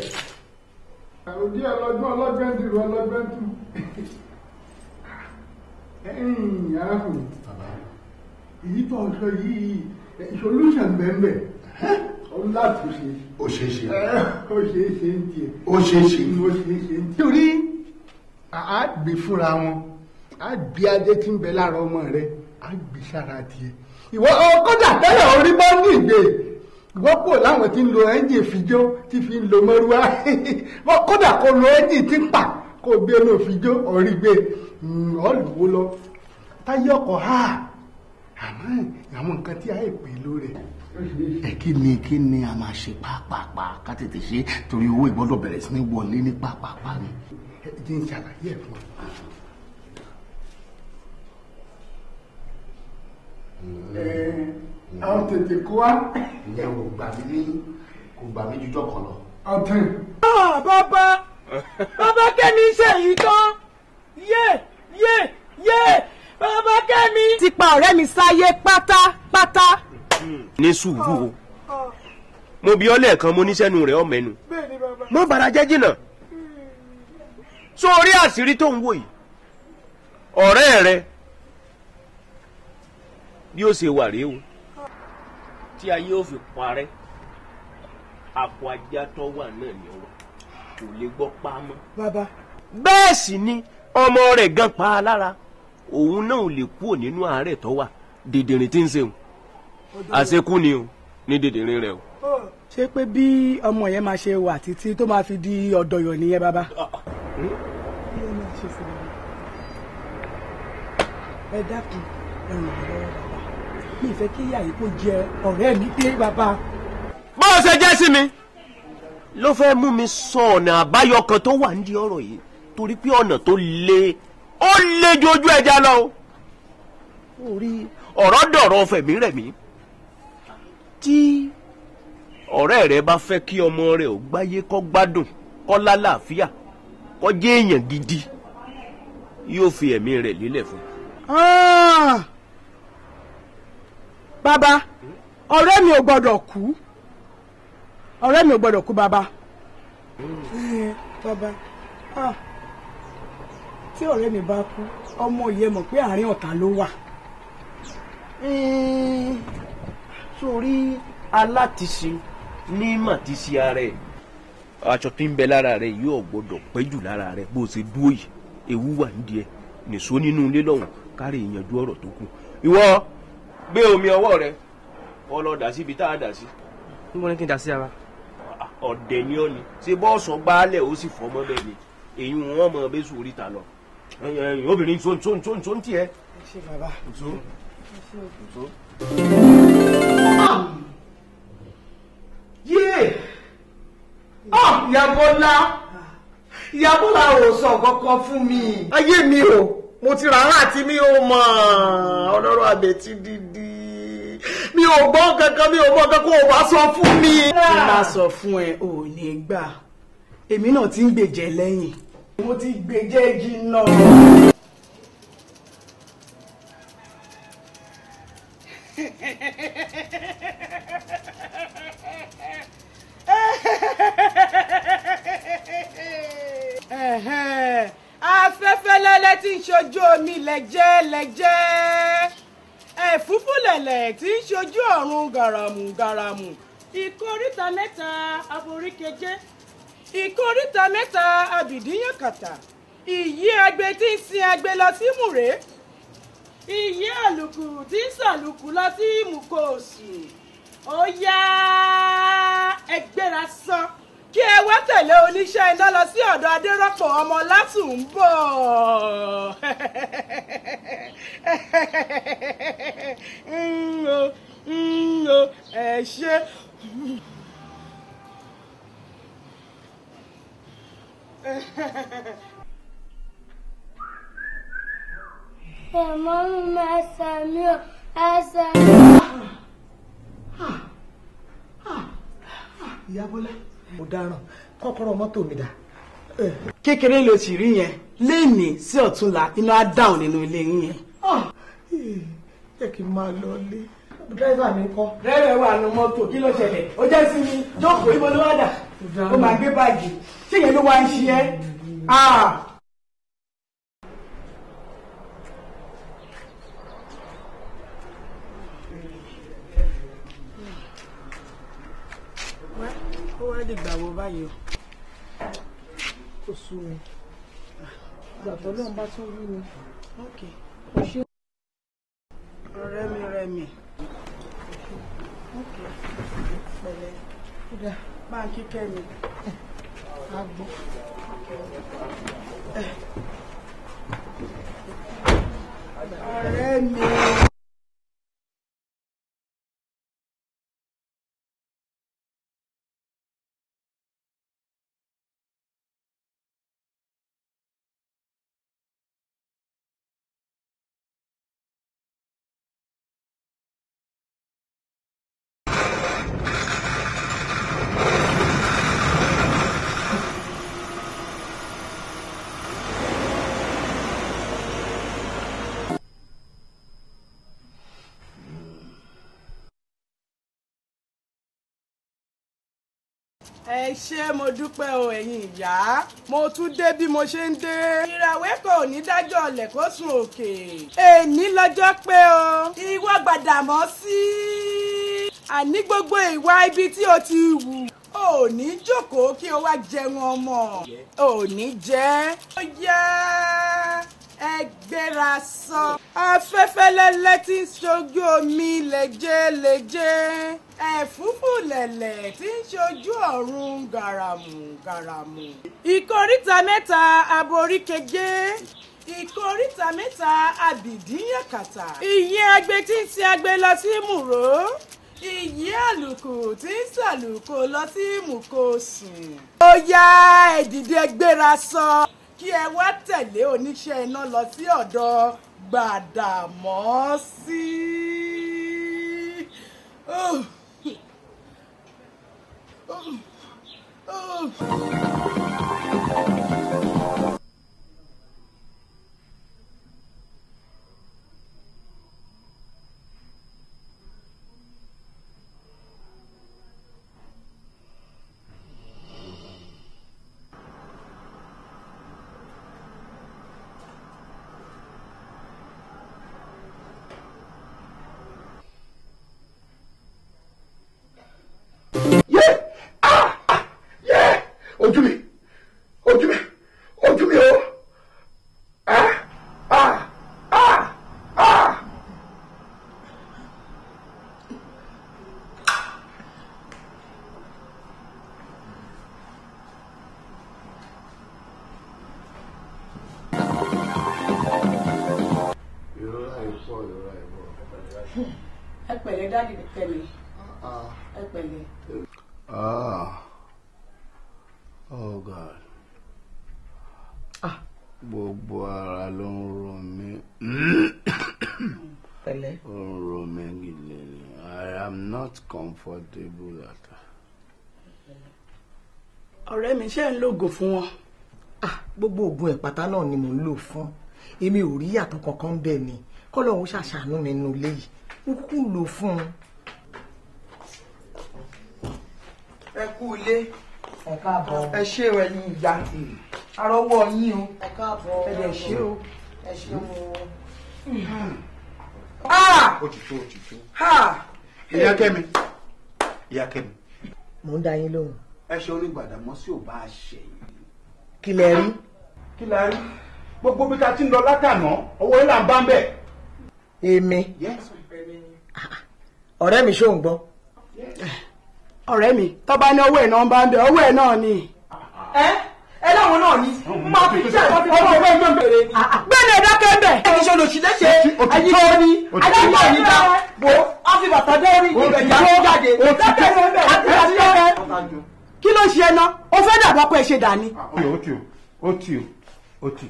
Àròdí ọlọ́gbọ́n ọlọ́gbọ́n dìrò ọlọ́gbọ́n tù. Ẹ̀yìn arákùnrin. Èyí tó ń sọ yìí solution bẹ́ẹ̀ ọ̀hún láti ṣe. Ó ṣeé ṣe. Ó ṣeé ṣe ń tiẹ̀. Ó ṣeé ṣe. Ó ṣeé ṣe ń tiẹ̀. Torí a gbé fúnra wọn, a gbé adé tí ń bẹ lára ọmọ rẹ, a gbé sára tiẹ̀. Ìwọ kódà tẹ́lẹ̀ orí bá ní ìgbé. Ìwọ kò láwọn tí ń lo ẹ́ńjìn fìjó tí fi ń lo mọ́rúwá. Kódà kó lo ẹ́ńjìn tí ń pa kó gbé ló fìjó orí gbé ọ̀lùwó lọ. Táyé ọkọ̀ ha àmọ́ àwọn nǹkan tí a yẹ pè lóore. Ẹ kí ni a máa ṣe pàápàá ká tètè ṣe torí owó ìgbọ́dọ̀ bẹ̀rẹ̀ sí ní wọlé ní pàápàá ni. Ẹ jẹ́ n ṣàlàyé ẹ̀ fún ọ. Ẹ àwọn tètè kó wá. Ìyẹn ò gbà mí ní kò gbà mí jújọ́ kan lọ. Ọ̀tún. Bàbá bàbá Kẹ́mi ṣe èyí tán yé yé yé bàbá Kẹ́mi. Ti pa ọ̀rẹ́ mi sáyé pátápátá. Ní sùúrù o, mo bi ọ́ lẹ́ẹ̀kan, mo ní sẹ́nu rẹ̀ ọ̀mẹ́nu mo bàrà jẹ́ jìnnà sórí àṣírí tó ń wò yìí. Ọ̀rẹ́ rẹ bí ó ṣe wà rèé o, tí ayé ò fi parẹ́, àpò ajá tó wà náà ni ó wà, kò lè gbọ́ pa mọ́. Bàbá. Bẹ́ẹ̀ sì ni ọmọ rẹ̀ gan pa á lára, òun náà ò lè kúrò nínú àárẹ̀ tó wà. Dìdìrín tí ń ṣe o, àṣekú ni o ní dìdìrín rẹ o. Ṣé pé bí ọmọ yẹn máa ṣe wà títí tó máa fi di ọ̀dọ̀yọ̀ nìyẹn bàbá? Ẹ dákun, ẹ ràn mí lọ́wọ́ bàbá, mi ì fẹ́ kí ìyá yìí kó jẹ ọ̀rẹ́ mi dé bàbá. Bó o ṣe jẹ́ sí mi ló fẹ́ mú mi sọ ọ̀nà àbáyọ kan tó wà nídìí ọ̀rọ̀ yìí, torí pé ọ̀nà tó le ó le ju ojú ẹja lọ o. Orí ọ̀rọ̀ dọ̀rọ̀ fẹ̀mí rẹ̀ mí. Tí ọ̀rẹ́ rẹ bá fẹ́ kí ọmọ rẹ̀ ò gbáyé kó gbádùn kó lálàáfíà kó jẹ́ èèyàn gidi, yóò fi ẹ̀mí rẹ̀ lélẹ̀ fún. Bàbá, ọ̀rẹ́ mi ò gbọ́dọ̀ kú, ọ̀rẹ́ mi ò gbọ́dọ̀ kú bàbá. Bàbá, tí ọ̀rẹ́ mi bá kú, ọmọ yẹn mọ̀ pé àárín ọ̀tá ló wà. Sórí alátiṣe ní màtíṣe ara ẹ̀, aṣọ tí ń bẹ lára rẹ̀ yóò gbọ́dọ̀ pẹ́ jù lára rẹ̀. Bó ṣe dúró yìí, ewu wà nídìí ẹ̀, nìṣó nínú ilé lọ́hùn kárí ìyànjú ọ̀rọ̀ tó kù. Ìwọ gbé omi ọwọ́ rẹ kó lọ dà síbi tá a dà sí. Níbo ni kí n dà sí ara? Ọ̀dẹ̀ ni ọ́ ni, ṣé bọ́ọ̀sọ̀ gbálẹ̀ ó sì fọ́ mọ́ bẹ́ẹ̀ ni, èyí wọn mọ̀ bẹ́ẹ̀ sùn oríta lọ. Obìnrin tó ń tó ń tó ń tó ń tiẹ̀. Ẹ ṣé bàbá. Nso. Nso. Yé! Ìyá Bọ́lá! Ìyá Bọ́lá ò sọ kankan fún mi. Ayé mi o, mo ti rà á àti mi ò mọ̀ ọlọ́rọ̀ àbẹ̀tí dídí. Mi ò gbọ́ kankan, mi ò mọ̀ kankan, ò bá sọ fún mi. Tí n bá sọ fún ẹ, ò ní gbà. Èmi náà ti ń gbèjẹ lẹ́yìn. Mo ti gbèjẹ jìnnà. Afẹ́fẹ́ lẹ́lẹ́. lẹ́lẹ́ tí ń ṣojú omi lẹ́jẹ́ lẹ́jẹ́, ẹ̀fúfú lẹ̀lẹ̀ tí ń ṣojú ọ̀run gàràmù gàràmù. Ìkóríta mẹ́ta aboríkejé, ìkóríta mẹ́ta abìdíyànkàtà, ìyí agbe tí ń sin agbe lọ sí mùrè, ìyí àlùkù tí ń sàlùkù lọ sí mùkòsù. Ó yá, ẹ gbéra sán kí ẹ wá tẹ̀lé oníṣẹ́ iná lọ sí ọ̀dọ̀ Adérọ́pò ọmọ Látùnbọ̀. Ẹ ṣé. Ẹ̀mọ́ mi ẹsẹ̀ mi ò ẹsẹ̀ mi. Ìyá Bọ́lá, mo dáràn, kọ́kọ́rọ́ mọ́tò mi dà. Kékeré ló sì rí yẹn, léèní sí ọ̀túnla iná á dáhùn nínú ilé yín yẹn. Jẹ́ kí n máa lọ lé. Dírẹ́fà mi kọ́. Dírẹ́fà wà nù mọ́tò, kí ló ṣẹlẹ̀? Ó jẹ́ sí mi, jókòó, ibo ló wà dà? Ó máa gbé báàgì. Ṣé ìyẹn ló wá ń ṣe ẹ́? Ó wá dìgbà wo báyìí o? Kò sú mi. Ìgbà tó lóun bá tún rí mi. Kò ṣe. Ọ̀rẹ́ mi rẹ̀ mi. Pẹ̀lẹ́. Máa kíkẹ́ mi. Agbó. Ọ̀rẹ́ mi. Ẹ ṣé, mo dúpẹ́ o ẹ̀yin ìyá, mo tún dé bí mo ṣe ń dé. Ìràwé kò ní dájọ́ ọ̀lẹ̀ kó sùn òkè. Èní lọ́jọ́ pé o, ìwọ Gbàdàmọ́sí. Àní gbogbo ìwà ibi tí o ti wù. Ò ní jókòó kí o wá jẹun ọmọ. Ò ní jẹ́. Ó yá, ẹ gbéra sọ. Afẹ́fẹ́ lẹ́lẹ́ tí ń ṣojú omi lẹ́jẹ́ lẹ́jẹ́, ẹ̀fúfù lẹ̀lẹ̀ tí ń ṣojú ọ̀run gàràmù gàràmù. Ìkóríta mẹ́ta aboríkejé, ìkóríta mẹ́ta abìdíyànkàtà, ìyí agbe tí ń sin agbe lọ sí mùró, ìyí àlùkò tí ń sàlùkò lọ sí mùkòsùn. Ó yá, ẹ dìde, ẹ gbéra sọ kí ẹ wá tẹ̀lé oníṣẹ́ iná lọ sí ọ̀dọ̀ Gbàdàmọ́sí. Oh. Oh. Oh. Ojú mi, ojú mi, ojú mi o. Ah, ah, ah, ah. Ìrora ìpọ̀, ìrora ìpọ̀. Ẹ pẹ̀lẹ́ dáàdì Kẹ́mi. Ẹ pẹ̀lẹ́. Ah. Oh God. Gbogbo ara ló ń ro mí. Pẹ̀lẹ́. Ó ń ro mí gidi ni. I am not comfortable at all. Ọ̀rẹ́ mi, ṣé ń lògùn fún wọn? Gbogbo oògùn ẹ̀pátá náà ni mò ń lò fún. Èmi ò rí yàtọ̀ kankan bẹ́ẹ̀ ni. Kọ́lọ́hún ṣàṣàánú mi nínú ilé yìí. Mo kúkú ń lò fún un. Ẹ kú ilé. Ẹ káàbọ̀. Ẹ ṣé o ẹ̀yin ìyá. Arọ́wọ́ yín o. Ẹ káàbọ̀. Ẹ dẹ̀ ṣé o. Ẹ ṣeun o. Ó ti tó, ó ti tó. Ìyá Kẹ́mi, ìyá Kẹ́mi. Mò ń dá yín lóhùn. Ẹ ṣe onígbàdàmọ́sí ò bá a ṣe yìí. Kí lẹ rí? Kí la rí? Gbogbo bí ta ti ń lọ látàná, owó yìí là ń bá ń bẹ̀. Èmi. Ọ̀rẹ́ mi ṣó ń gbọ́. Ọ̀rẹ́ mi, tó bá ní owó ẹ̀ náà ń bá ń bẹ̀, owó ẹ̀ náà ni. Ẹ láwọn náà ni máa fi ṣe àwọn fi ọmọ ọgbẹ́ ìgbẹ́ bèrè ni. Gbẹ́ni ẹ̀dá kẹ́ńbẹ̀. Ẹ kì í ṣe olùsí léṣe. Ẹyin tó ní adájọ́ yìí dá wo á fi bàtà dé orí ìgbẹ̀jà jáde. Dákẹ́ àti àti kí ló ṣe ẹ ná? O fẹ́ dàbọ̀ pé ẹ ṣe dà ní. Ó ti o, ó ti o, ó ti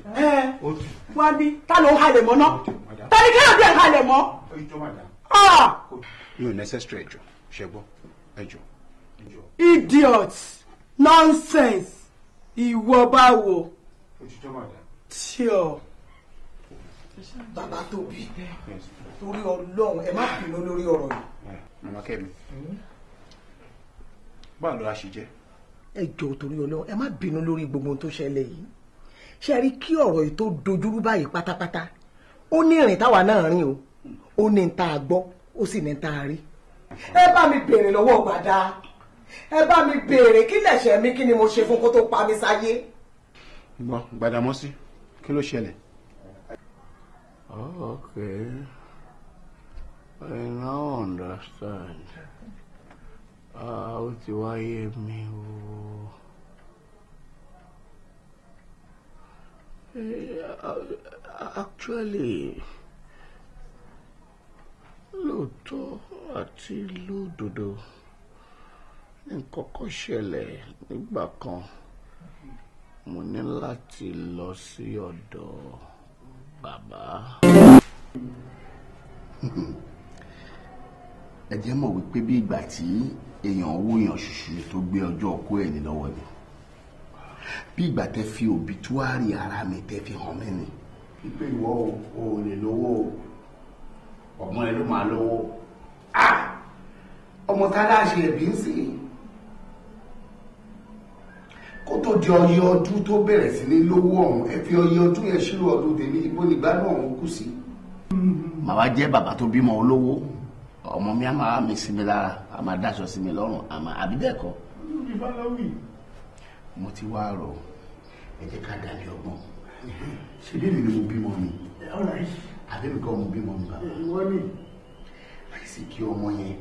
o. Wá bí ta ló ń halẹ̀ mọ́ ná? Ta ni Káyọ̀dé ń halẹ̀ mọ́? Mi ò necessary ẹjọ́, ṣẹ́gbọ́, ẹjọ́. Idiot, nonsense. Ìwọ báwo? Tí ọ. Bàbá Tóbi, torí Ọlọ́run ẹ má bínú lórí ọ̀rọ̀ yìí. Màmá Kẹ́mi, báwo ló wá ṣe jẹ́? Ẹ jọ̀ọ́ torí Ọlọ́run ẹ má bínú lórí gbogbo ohun tó ṣẹlẹ̀ yìí. Ṣé ẹ rí kí ọ̀rọ̀ yìí tó dojúrú báyìí pátápátá? Ó ní ìrìn táwa náà rìn o, ó ní ta gbọ́, ó sì ní ta rí. Ẹ bá mi béèrè lọ́wọ́ Gbàdá. Ẹ bá mi béèrè kí lẹ̀ṣẹ̀ mi, kí ni mo ṣe fún kó tó pa mí sáyé. Gbọ́, Gbàdámọ́sí, kí ló ṣẹlẹ̀? Oh, okay. I now understand. Ó ti wáyé mi o. Actually, lóòótọ́ àti lódodo, nǹkan kan ṣẹlẹ̀ nígbà kan. Mo ní láti lọ sí ọ̀dọ̀ bàbá. Ẹ jẹ́ mọ̀ wípé bí ìgbà tí èèyàn wúyàn ṣùṣù tó gbé ọjọ́ ọkú ẹ̀ ní lọ́wọ́ ni, bí ìgbà tẹ́ fi òbítúárì ara mi tẹ́ fi hàn mí ni. Wípé ìwọ ò lè lówó, ọmọ ẹ ló máa lówó. Ọmọ tá láṣẹ ẹbí ń sìn kó tó di ọyẹ ọdún tó bẹ̀rẹ̀ sí ní lówó ọ̀hún, ẹ fi ọyẹ ọdún yẹn ṣírò ọdún tèmi, ibo nígbàdùn ọ̀hún kù sí. Màá jẹ́ bàbá tó bímọ olówó, ọmọ mi á máa mi sí mi lára, á máa dáṣọ sí mi lọ́rùn, àmọ́ àbí bẹ́ẹ̀ kọ́. Mo ti wá rò, ẹ jẹ́ ká dálé ọgbọ́n. Ṣé bí mi ni mo bímọ mi? Àbí mi kọ́ mo bímọ mi bàbá? Láìsí kí ọmọ yẹn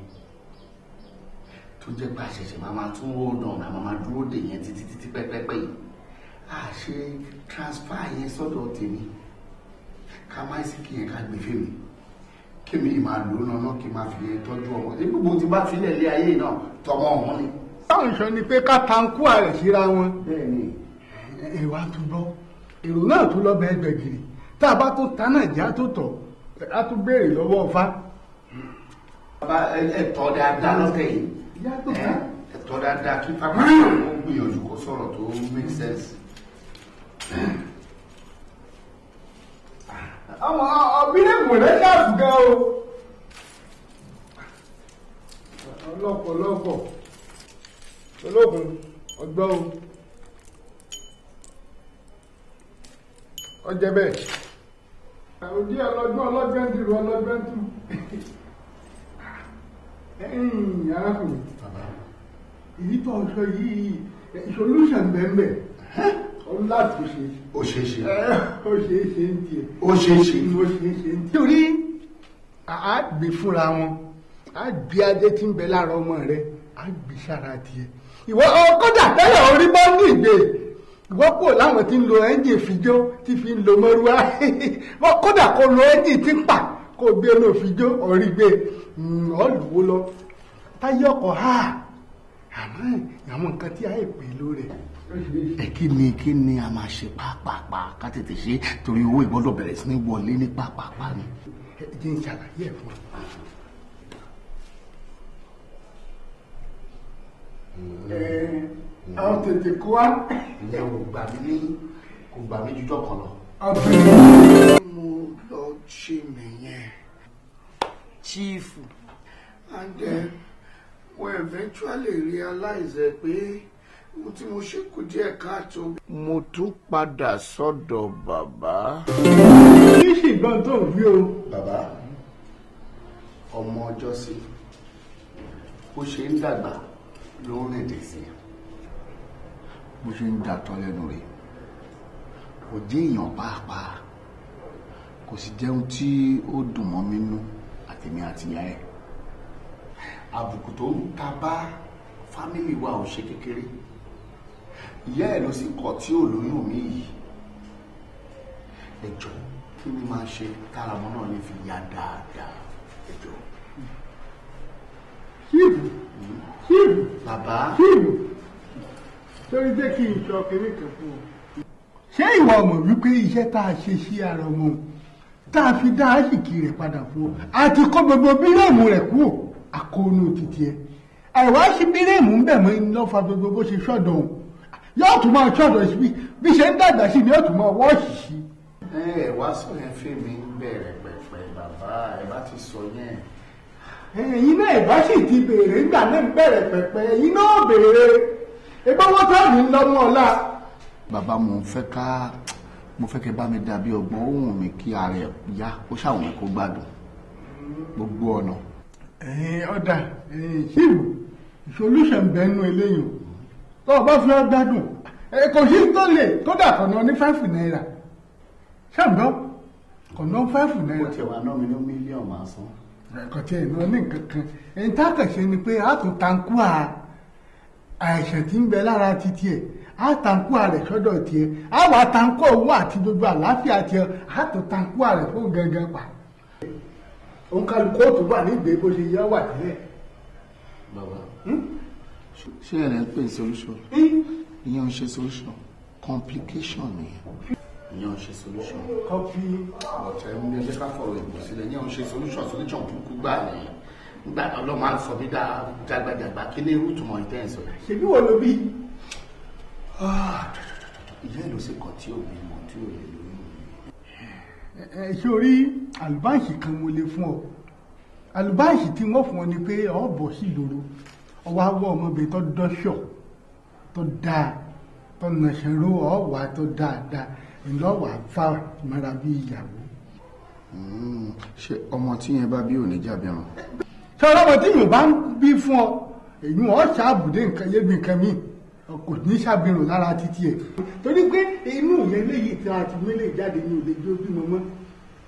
tó jẹ́ pé àṣẹ̀ṣẹ̀ máa máa tún hold on, àmọ́ máa dúró dè yẹn títí títí pẹ́pẹ́pẹ́ yìí. A ṣe transfer yẹn sọ́dọ̀ tèmi, ká má sí kí yẹn ká gbé fèmí, kí mi máa lò ó náà, kí n máa fi yẹn tọ́jú ọmọ. Ṣé gbogbo ti bá filẹ̀ lé ayé náà tọmọ ọ̀hún ni. Táwọn ìṣọ́ ni pé ká tankú ààrẹ síra wọn. Bẹ́ẹ̀ni. Èrò á tún gbọ́, èrò náà tún lọ bẹ́ẹ̀ gbẹ̀gìrì. Tá a bá tó ta náà já tó tọ̀, á tún béèrè lọ́wọ́ Ọ̀fà. Bàbá ẹ tọ́ dáadáa lọ́tẹ̀ yìí. Ẹ̀tọ́ dáadáa kí pápá ó gbìyànjú kó sọ̀rọ̀ tó make sense. Ọmọ ọbílẹ̀ mọ̀lẹ́ ṣáàfù gan o. Ọlọ́pọ̀lọpọ̀ ológun ọgbọ́n o. Ọjẹ́ bẹ́ẹ̀. Òdí ọlọ́gbọ́n ọlọ́gbọ́n dìrò ọlọ́gbọ́n tù. Ẹ̀yin arákùnrin, èyí tó ń sọ yìí solution bẹ́ẹ̀ ọdún láti ṣe. Ó ṣeé ṣe. Ó ṣeé ṣe ń tiẹ̀. Ó ṣeé ṣe. Ó ṣeé ṣe ń tiẹ̀. Torí a gbé fúnra wọn, a gbé adé tí ń bẹ lára ọmọ rẹ, a gbé sára tiẹ̀. Ìwọ kódà tẹ́lẹ̀ orí bá ní ìgbé. Ìwọ kò láwọn tí ń lo ẹ́ńjìn fìjó tí fi ń lo mọ́rúwá. Kódà kó lo ẹ́ńjìn tí ń pa kó gbé ló fìjó ọ̀rí gbé ọ̀lùwó lọ. Táyé ọkọ̀ ha àmọ́ àwọn nǹkan tí a yẹ pè lórí rẹ̀. Ẹ kí ni a máa ṣe pàápàá ká tètè ṣe, torí owó ìgbọ́dọ̀ bẹ̀rẹ̀ sí ní wọlé ní pàápàá ni. Ẹ jẹ́ n ṣàlàyé ẹ̀ fún ọ. Ẹ ọ tètè kó wá. Ìyẹn ò gbà mí ní kò gbà mí jújọ́ kan lọ. Mo lọ ṣe nìyẹn. Chief. And then mo eventually realize pé mo tí mo ṣe kù díẹ̀ káàtó. Mo tún padà sọ́dọ̀ bàbá. ìgbọ́n tó ń wí o. Bàbá, ọmọ ọjọ́ sí bó ṣe ń dàgbà ló ń rìn dè sí, bó ṣe ń dàtọ́ lẹ́nu rẹ̀ kò jẹ́ èèyàn pàápàá, kò sì jẹun tí ó dùn mọ́ mi nú àtèmi àti ìyá ẹ̀. Àbùkù tó ń ta bá fámìlì wa ò ṣe kékeré. Ìyá ẹ̀ ló sì kọ̀ tí ò lóyún mi yìí. Ẹ jọ̀ọ́, kí ni máa ṣe tára ọmọ náà lè fi yá dáadáa? Ẹ jọ̀ọ́. Ṣíìbù, ṣíìbù, bàbá, ṣíìbù, torí jẹ́ kí n sọ kéré kan fún ọ. Ṣé ìwọ mọ̀ wípé iṣẹ́ tá a ṣe sí ara ọmọ tá a fi dá àṣìkì rẹ̀ padà fún ọ, àti kó gbogbo bírèmù rẹ̀ kúrò àkóónú títí ẹ. Àìwá sí bírèmù ń bẹ̀ mọ́ iná fa gbogbo bó ṣe ṣọ̀dọ̀ òun. Yóò tún máa ṣọ̀dọ̀ sí bí ṣe ń dàgbà sí ni yóò tún máa wọ́ọ̀ṣì sí. Ẹ wá sọ yẹn fún mi ń bẹ̀rẹ̀ pẹ̀pẹ̀ bàbá, ẹ bá ti sọ yẹn. Ẹ̀yin náà ìbá sì ti béèrè nígbà náà ń bẹ̀rẹ̀ pẹ̀pẹ̀, ẹ̀yin náà béèrè. Ẹgbẹ́ wọn tó ní lọ́mọ ọ̀la. Bàbá, mo fẹ́ kẹ́ bá mi dàbí ọgbọ́n, ó wù mí kí ara ẹ̀ yá, ó ṣàwọn ẹ̀ kó gbádùn gbogbo ọ̀nà. Ẹ̀yin ọ̀dà ṣíìbù solution bẹ́ẹ̀ nú eléyìí o. Tó o bá fi ọ́ gbádùn, kò sí tó lè kódà kọ̀nà ní 5 naira. Ṣàǹdọ́ kọ̀nà 5 naira. Ó tiẹ̀ wá ná mi ní mílíọ̀nù máa san. Kò tiẹ̀ ná ní nǹkan kan. Ẹ̀yin tá a kàn ṣe ni pé a tún tankú àìsàn tí ń bẹ lára títí ẹ̀, a tankú rẹ̀ sọ́dọ̀ tiẹ̀, a wà tankú owó àti gbogbo àlàáfíà tiẹ̀, a tún tankú rẹ̀ fún gangan pa. Òun kálukú ó tún wà nígbè bó ṣe yẹ wà tẹ́lẹ̀. Bàbá, ṣé ẹ̀ ń pè solution? Ìyẹn ń ṣe solution, complication nìyẹn. Ìyẹn ń ṣe solution. Kọfí. Ọ̀tẹ̀ ń bí ẹ ká fọ̀rọ̀ ìbò sílẹ̀, ìyẹn ń ṣe solution, solution burúkú gbà nìyẹn. Nígbà tó lọ́ máa ń sọ mí dàgbàdàgbà kí ní irú ìtumọ̀ ìtẹ́ ẹ̀ sọ. Ṣèbí wo ló bí? Ìyá ẹ̀ ló sì kàn tí ò bímọ tí ò lè lóyún. Ẹ ṣé orí àlùbáǹsì kan mo lè fún ọ. Àlùbáǹsì tí wọ́n fún ọ ni pé ọ bọ̀ sí ìloro, ọwọ́ awọ ọmọbìnrin tó dọ́ṣọ̀ tó dáa tó nàṣẹ́rú ọ̀wà tó dáadáa ńlọ́wà fà mọ́ra bí ìyàwó. Ṣé ọmọ tí yẹn bá bí ò ní jàbí ẹran? Ṣé ọlọ́mọ tí yóò bá ń bí fún ọ, èyí wọn ṣàbùdé nǹkan yébi nǹkan míì kò ní ṣàbírùn lára títí ẹ̀. Torí pé inú yẹn léyìí tí a ti mélé jáde ní òde jó bímọ mọ́,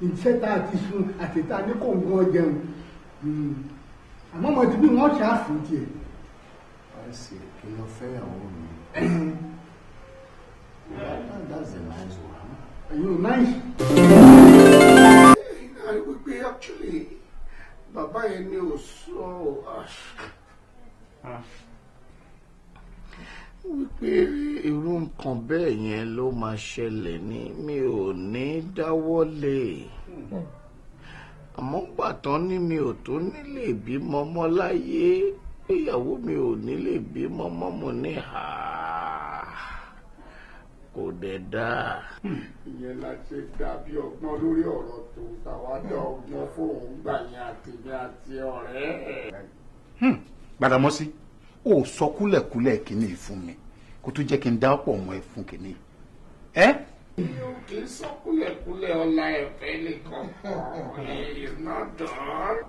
iṣẹ́ tá a ti sun àti tá a ní kò ń gan jẹun. Àmọ́ ọmọ tí bí wọ́n ṣàfùn tiẹ̀. I see. Kí ló fẹ́ ìyàwó mi? That's a nice one. Ẹ̀yin ò nice. I wípé actually bàbá yẹn ni ò sọ wípé irú nǹkan bẹ́ẹ̀ yẹn ló máa ṣẹlẹ̀ ní mi ò ní dáwọ́lé. Àmọ́ gbàtán ní mi ò tó nílé bímọ mọ́ láyé, ìyàwó mi ò nílé bímọ mọ́, mo ní ha kò dẹ̀ dáa. Ìyẹn la ṣe dàbí ọgbọ́n lórí ọ̀rọ̀ tó tàwa dá ọgbọ́n fóun gbà yẹn àtèmi àti ọ̀rẹ́ ẹ̀. Gbàdámọ́sí, ó sọ kúlẹ̀kúlẹ̀ kínní fún mi kó tó jẹ́ kí n dá pọ̀ mọ́ ẹ fún kínní. Mi ò kì í sọ kúlẹ̀kúlẹ̀ ọ̀la ẹ̀fẹ́ nìkan is not done.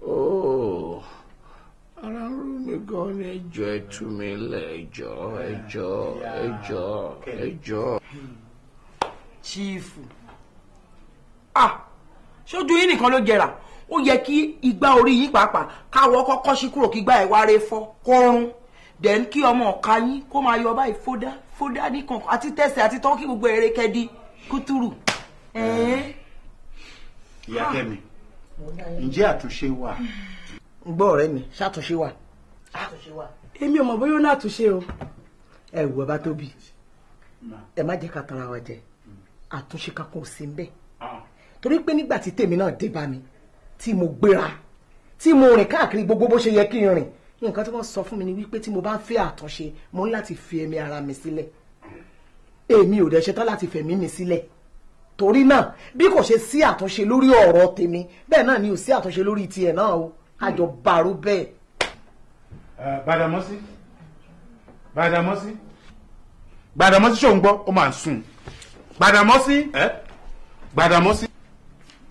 Oh, ara ń rú mi gan ni, ẹjọ́ ẹ tú mi lẹ̀, ẹjọ́ ẹjọ́ ẹjọ́ ẹjọ́. Chiefu, ah, ṣojú yín nìkan ló jẹrà, ó yẹ kí igbá orí yín pàápàá káwọ́ kọ́kọ́ sí kúrò kí igbá ẹ̀ wá rẹ fọ́ kọ́run, then kí ọmọ ọ̀ka yín kó máa yọ báyìí fódá fódá ní kankan àti tẹ̀sẹ̀ àti tọ́ kí gbogbo eré kẹ́dí kútúrù. Ìyá Kẹ́mi, ǹjẹ́ àtúnṣe wà? Gbọ́ ọ̀rẹ́ mi, ṣàtúnṣe wà. Èmi ò mọ̀ bóyá ó ní àtúnṣe o. Ẹ wò ọba tóbi, ẹ má jẹ́ ká tanra wa jẹ, àtúnṣe kankan ò sí ńbẹ̀. Torí pé nígbà tí tèmi náà dé bá mi, tí mo gbéra, tí mo rìn káàkiri gbogbo bó ṣe yẹ kí n rìn, nǹkan tí wọ́n sọ fún mi ni wípé tí mo bá ń fẹ́ àtúnṣe, mo ní láti fi ẹ̀mí ara mi sílẹ̀. Èmi ò dẹ̀ ṣetán láti fẹ̀mí mi sílẹ̀. Torí náà bí kò ṣe sí àtúnṣe lórí ọ̀rọ̀ tèmi, bẹ́ẹ̀ náà ni ò sí àtúnṣe lórí tiẹ̀ náà o, àjọ bàrú bẹ́ẹ̀. Gbàdámọ́sí, Gbàdámọ́sí, Gbàdámọ́sí, ṣó ń gbọ́? Ó máa ń sùn. Gbàdàmọ́sí. Gbàdàmọ́sí.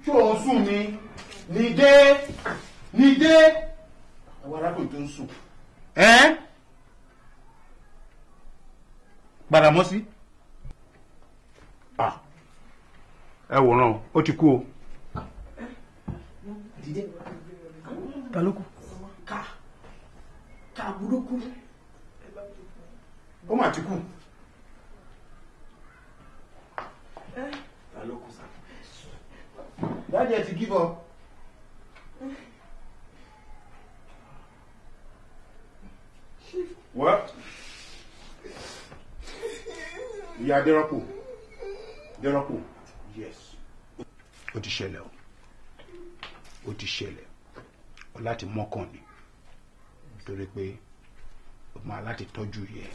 Ṣé òun sùn ni? Nìdé nìdé. Àwọn arákùnrin tó ń sùn. Gbàdàmọ́sí. Ẹ wòran o, ó ti kú o. Ta ló kú? Ká burúkú. Ó mà ti kú. Ta ló kú sá? Dáàdi ẹ ti give up. What? Ìyá Dérọ́pò. Dérọ́pò. Yes. Ó ti ṣẹlẹ̀ o. Ó ti ṣẹlẹ̀. O láti mọ́kàn ni. Nítorí pé o máa láti tọ́jú yẹ.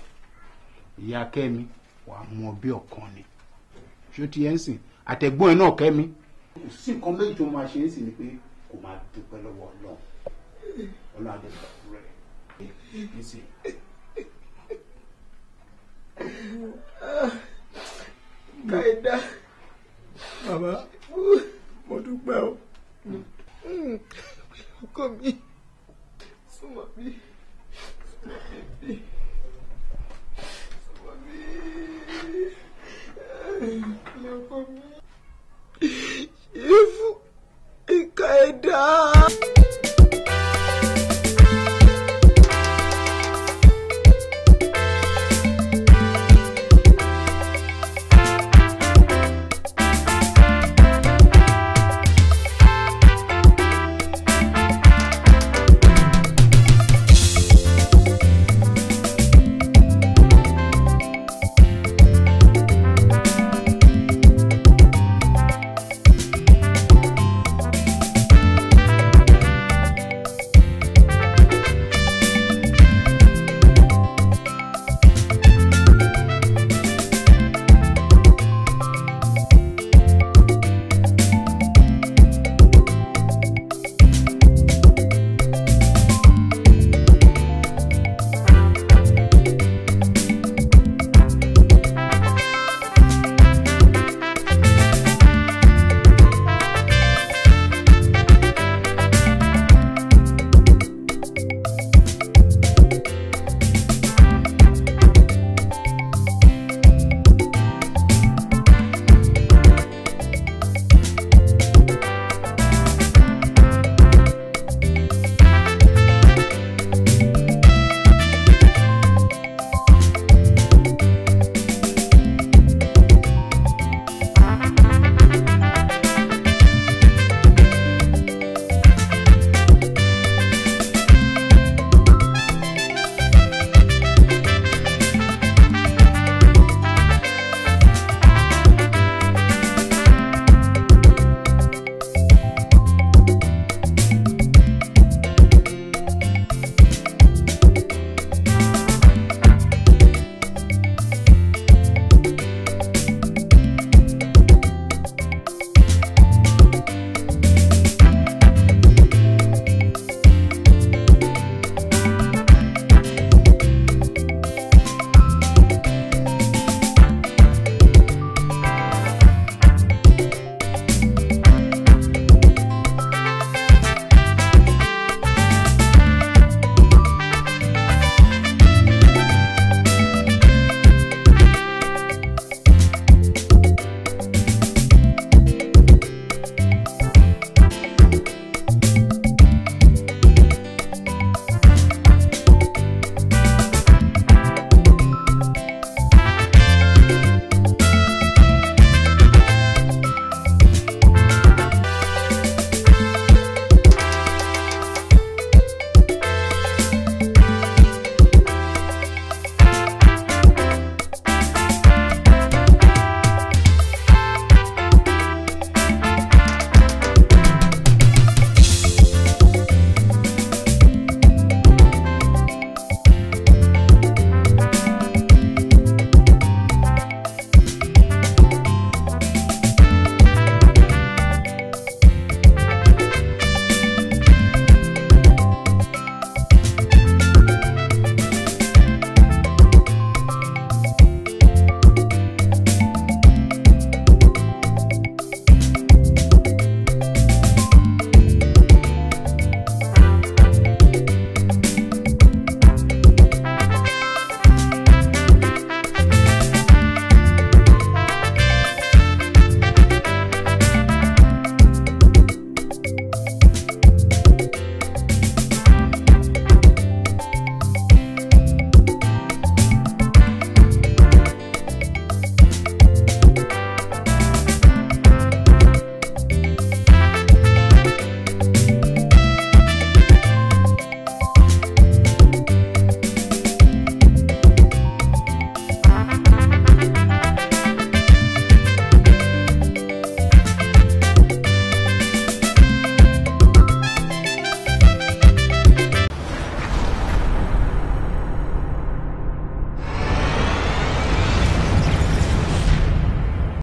Ìyá Kẹ́mi wàá mú ọ bí ọ̀kan ni. Ṣé o ti yẹn ń sìn? Àtẹ̀gbọ́n ẹ̀ náà Kẹ́mi. Kò sí nǹkan méjì tó máa ṣe é sì ni pé kò máa dúpẹ́ lọ́wọ́ Ọlọ́run. Ọlọ́run á dẹ̀ gbàdúrà ẹ̀. Nísìnyí. Káyọ̀dá. Bàbá, mo dúpẹ́ o. Ọkọ mi, súnmọ́ mi, súnmọ́ mi, súnmọ́ mi, ilé ọkọ mi. Ṣé fún ìka ẹ̀dá?